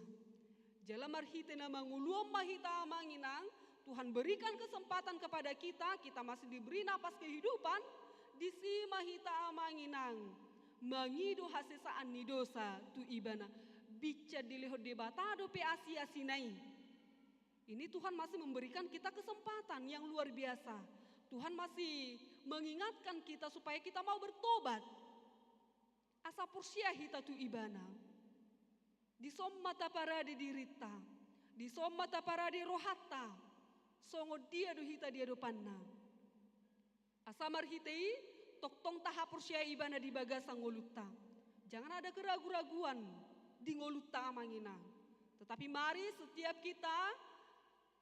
Jala marhite na mangolu on ma hita amang inang, Tuhan berikan kesempatan kepada kita, kita masih diberi napas kehidupan, disi ma hita amang inang mangido hasesaan ni dosa tu Ibana. Binsan dilehon Debata dope asi-asina i. Ini Tuhan masih memberikan kita kesempatan yang luar biasa. Tuhan masih mengingatkan kita supaya kita mau bertobat. Asa porsea hita tu Ibana. Dison ma taparade dirinta, dison ma taparade rohanta, songon dia do hita di adopanna. Asa marhite i, tongtong tahaporseai Ibana di bagasan ngolunta. Jangan ada keragu-raguan di ngolunta, amang inang. Tetapi mari setiap kita,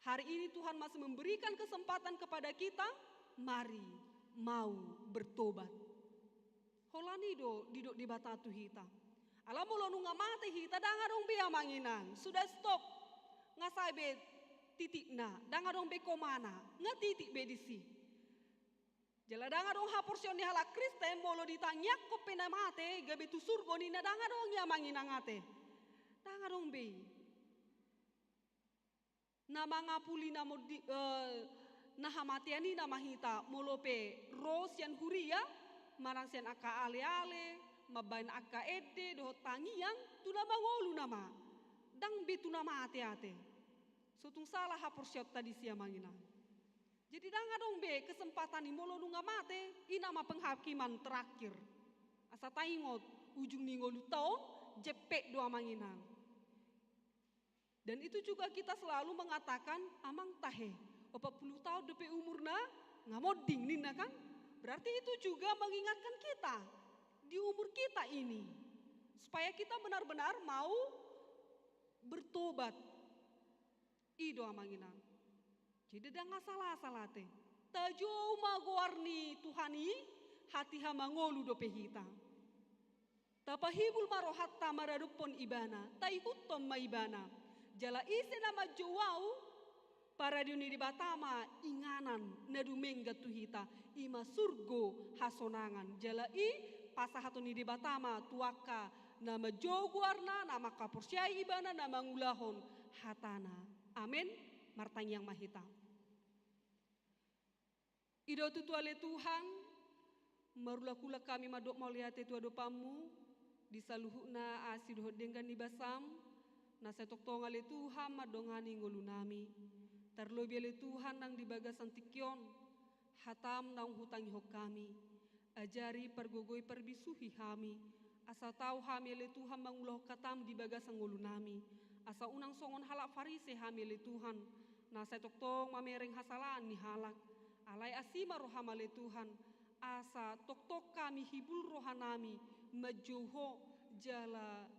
hari ini Tuhan masih memberikan kesempatan kepada kita, mari mau bertobat. Holan i do didok Debata tu hita. Ala molo nunga mate hita, ndang adong be, amang inang. Sudah stop. Nga sae be titikna, ndang adong be komana. Nga titik be disi. Jala ndang adong haporseaon ni halak Kristen, molo ditangiangkon pe na mate gabe tu surgo ninna, ndang adong i, amang inang, ate. Ndang adong be i. Na mangapuli na mondi-, eh, na hamatean i nama hita, molo pe ro sian huria, manang sian angka ale-ale, mambahen angka ende dohot tangiang, tu na mangolu nama. Ndang be tu na mate, ate. So tung sala haporseaonta disi, amang inang. Jadi ndang adong be kesempatan i, molo nunga mate, i nama penghakiman terakhir. Asa taingot, ujung ni ngolunta on jempek do, amang inang. Dan itu juga kita selalu mengatakan, amang, tahe, opat puluh tahun dope umurna, nga monding ninna, kan? Berarti itu juga mengingatkan kita di umur kita ini, supaya kita benar-benar mau bertobat. I do, amang inang. Jadi ndang asal-asal, ate. Tajou ma goar ni Tuhan i, hatiha mangolu dope hita. Tapahibul ma rohanta maradophon Ibana, taihuthon ma Ibana. Jala ise na manjou Ahu, paradeon ni Debata ma inganan na dumenggan tu hita, i ma surgo hasonangan. Jala i pasahaton ni Debata ma tu angka na manjou goarna, na mangkaporseai Ibana, na mangulahon hatana. Amen. Martangiang ma hita. Ida tutu ale Tuhan, marulak-ulak hami mandok mauliate tu adopanmu, di saluhutna asi dohot denggan ni basam, na sai tongtong ale Tuhan mandongani ngolunami. Tarlobi ale Tuhan nang di bagasan tingki on, hatam naung hutangihon hami. Ajari, pargogoi, parbisuhi hami, asa tau hami ale Tuhan mangulahon hatam di bagasan ngolunami, asa unang songon halak Farise hami ale Tuhan, na sai tongtong mamereng hasalaan ni halak. Alai asi ma roham ale Tuhan, asa tongtong hami hibul rohanami manjou Ho, jala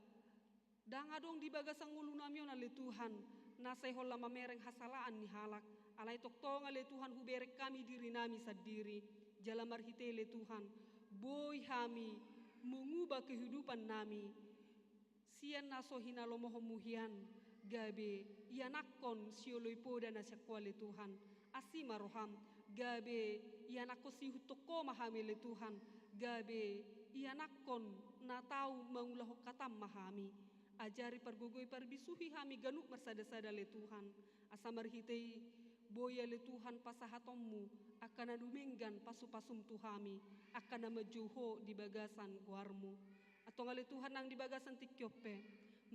ndang adong di bagasan ngolunami on ale Tuhan, na sai holan mamereng hasalaan ni halak. Alai tongtong ale Tuhan hubereng hami dirinami sandiri, jala marhite ale Tuhan, boi hami mengubah kehidupannami. Sian na so hinalomohonmu hian, gabe ianakkon sioloi poda na sian Ho ale Tuhan. Asi ma roham, gabe ianakkon siihuthon Ho ma hami ale Tuhan, gabe ianakkon na tau mangulahon hatam ma hami. Ajari, pargogoi, parbisuhi hami ganup marsada-sada ale Tuhan. Asa marhite i boi ale Tuhan pasahatonmu angka na dumenggan pasu-pasum tu hami, angka na manjou Ho di bagasan goarmu. Antong ale Tuhan nang di bagasan tingki on pe,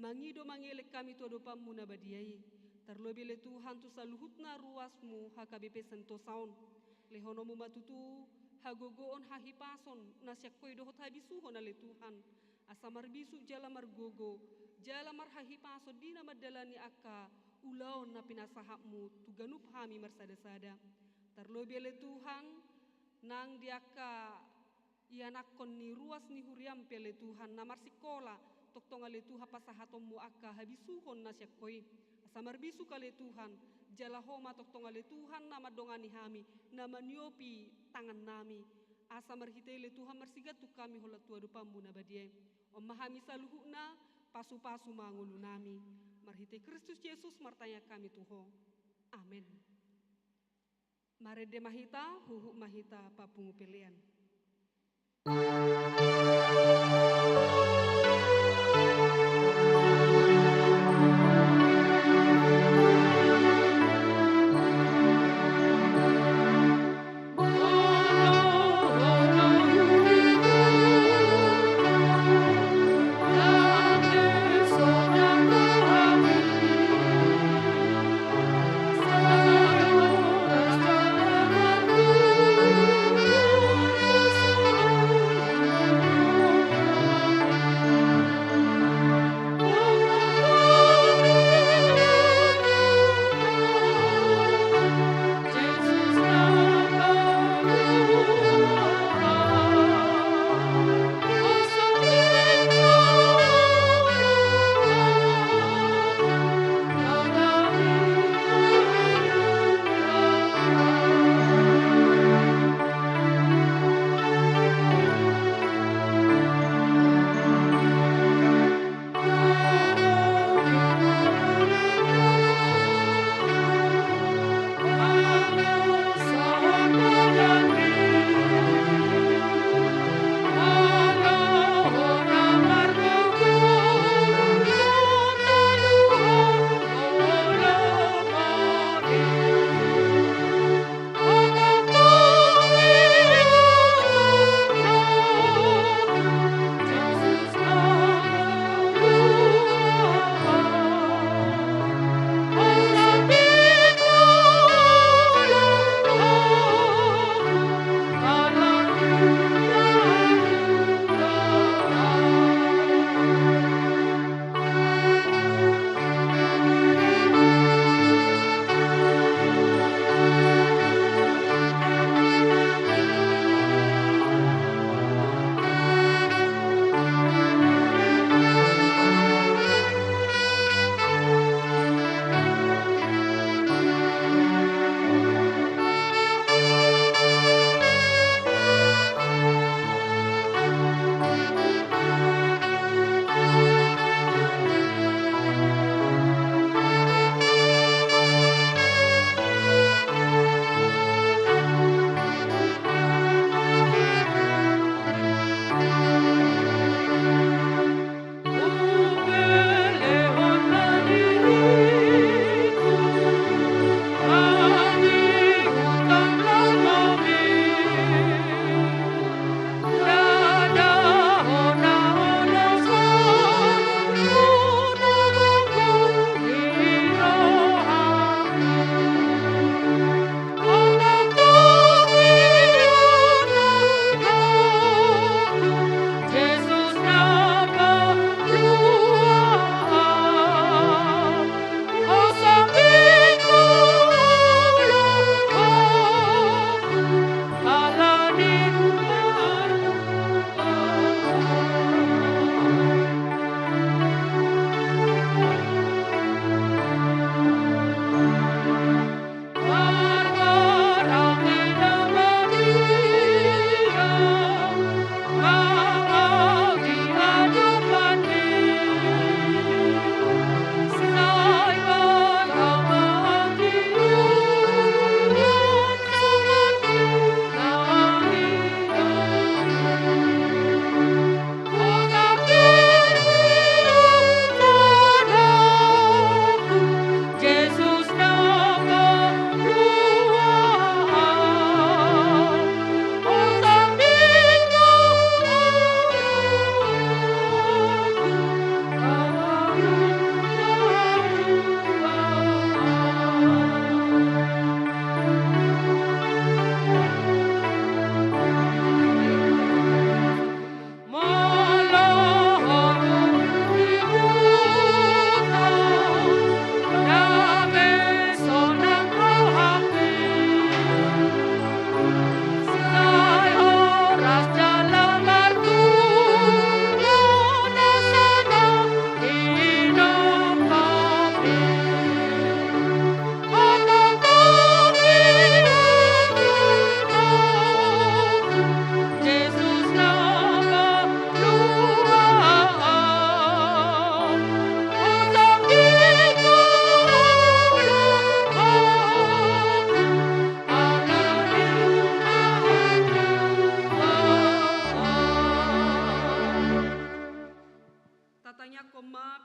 mangido mangelek hami tu adopanmu na badia i. Tarlobi ale Tuhan tu saluhutna ruasmu H K B P Sentosa on. Lehononmu ma tutu hagogoon, hahipason na sian Ho i dohot habisuhon ale Tuhan. Asa marbisuk jala margogo, jala marhahipason di na mandalani angka ulaon na pinasahatmu tu ganup hami marsada-sada. Tarlobi ale Tuhan, nang di angka ianakkon ni ruas ni huriam pe ale Tuhan, na marsikola, tongtong ale Tuhan pasahatonmu angka habisuhon na sian Ho i. Asa marbisuk ale Tuhan, jala Ho ma tongtong ale Tuhan na mandongani hami, na maniopi tangannami. Asa marhite i ale Tuhan marsigantung hami holan tu adopanmu na badia i. On ma hami saluhutna, pasu-pasu ma ngolunami. Marhite Kristus Jesus martangiang hami tu Ho. Amen. Marende ma hita, huhut ma hita papungu pelean.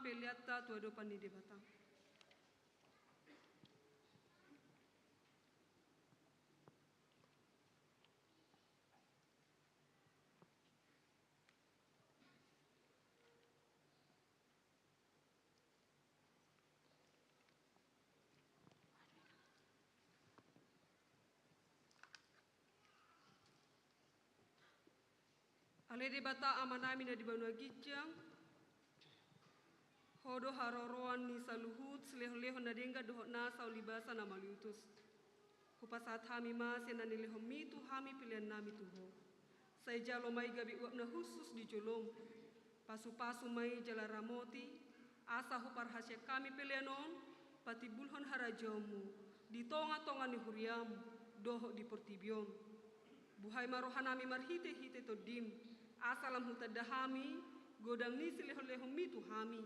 peleanta tu adopan ni Debata. Ale Debata Amanami na di banua ginjang, Ho do haroroan ni saluhut silehonlehon na denggan dohot nasa ulibasan na mauliutus. Hupasahat hami ma sian na nilehonMi tu hami peleannami tu Ho. Sai jalo ma i gabe uap na hushus di joloM. Pasupasu ma i jala ramoti, asa huparhaseang hami pelean on patimbulhon harajaonMu di tongatonga ni huriaM dohot di portibi on. Buhai ma rohanami marhitehite TondiM, asa lam hutanda hami godang ni silehonlehonMi tu hami,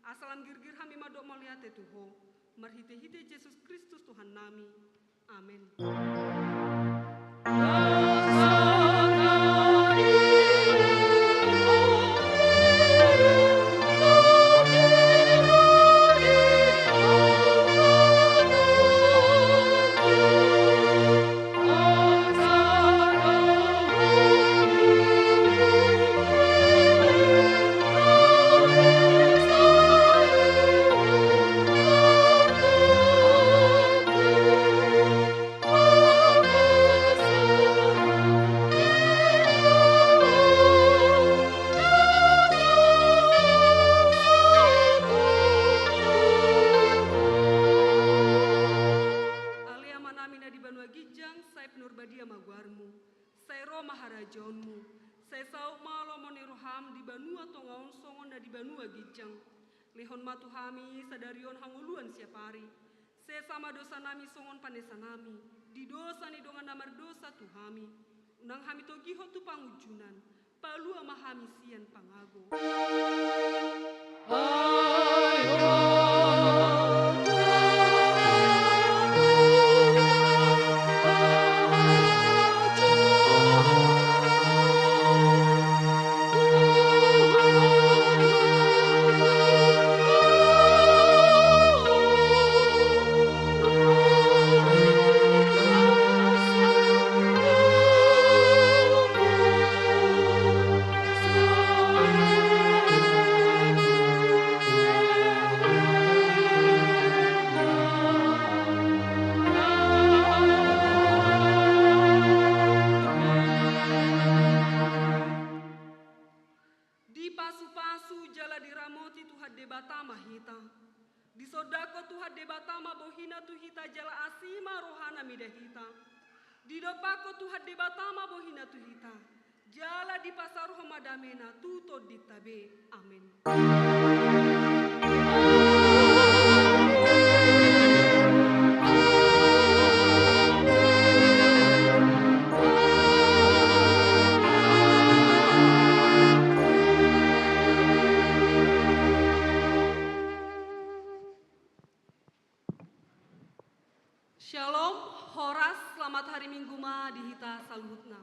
asa lam girgir hami mandok mauliate tu Ho, marhitehite Jesus Kristus Tuhannami. Amen. Ale Amanami na di banua ginjang, sai pinarbadia ma goarMu. Sai ro ma harajaonMu. Sai saut ma lomo ni rohaM di banua tonga on songon na di banua ginjang. Lehon ma tu hami sadari on hangoluan siapari. Sesa ma dosanami songon panesanami di dosa ni dongan na mardosa tu hami. Unang hami togihon tu pangunjunan. Palua ma hami sian pangago. Dipasupasu jala diramoti Tuhan Debata ma hita. Disondangkon Tuhan Debata ma bohiNa tu hita jala asi ma rohaNa mida hita. Didompakkon Tuhan Debata ma bohiNa tu hita. Jala dipasaorhon ma dameNa tu tondinta be. Amen. Shalom, horas, selamat hari Minggu ma di hita saluhutna.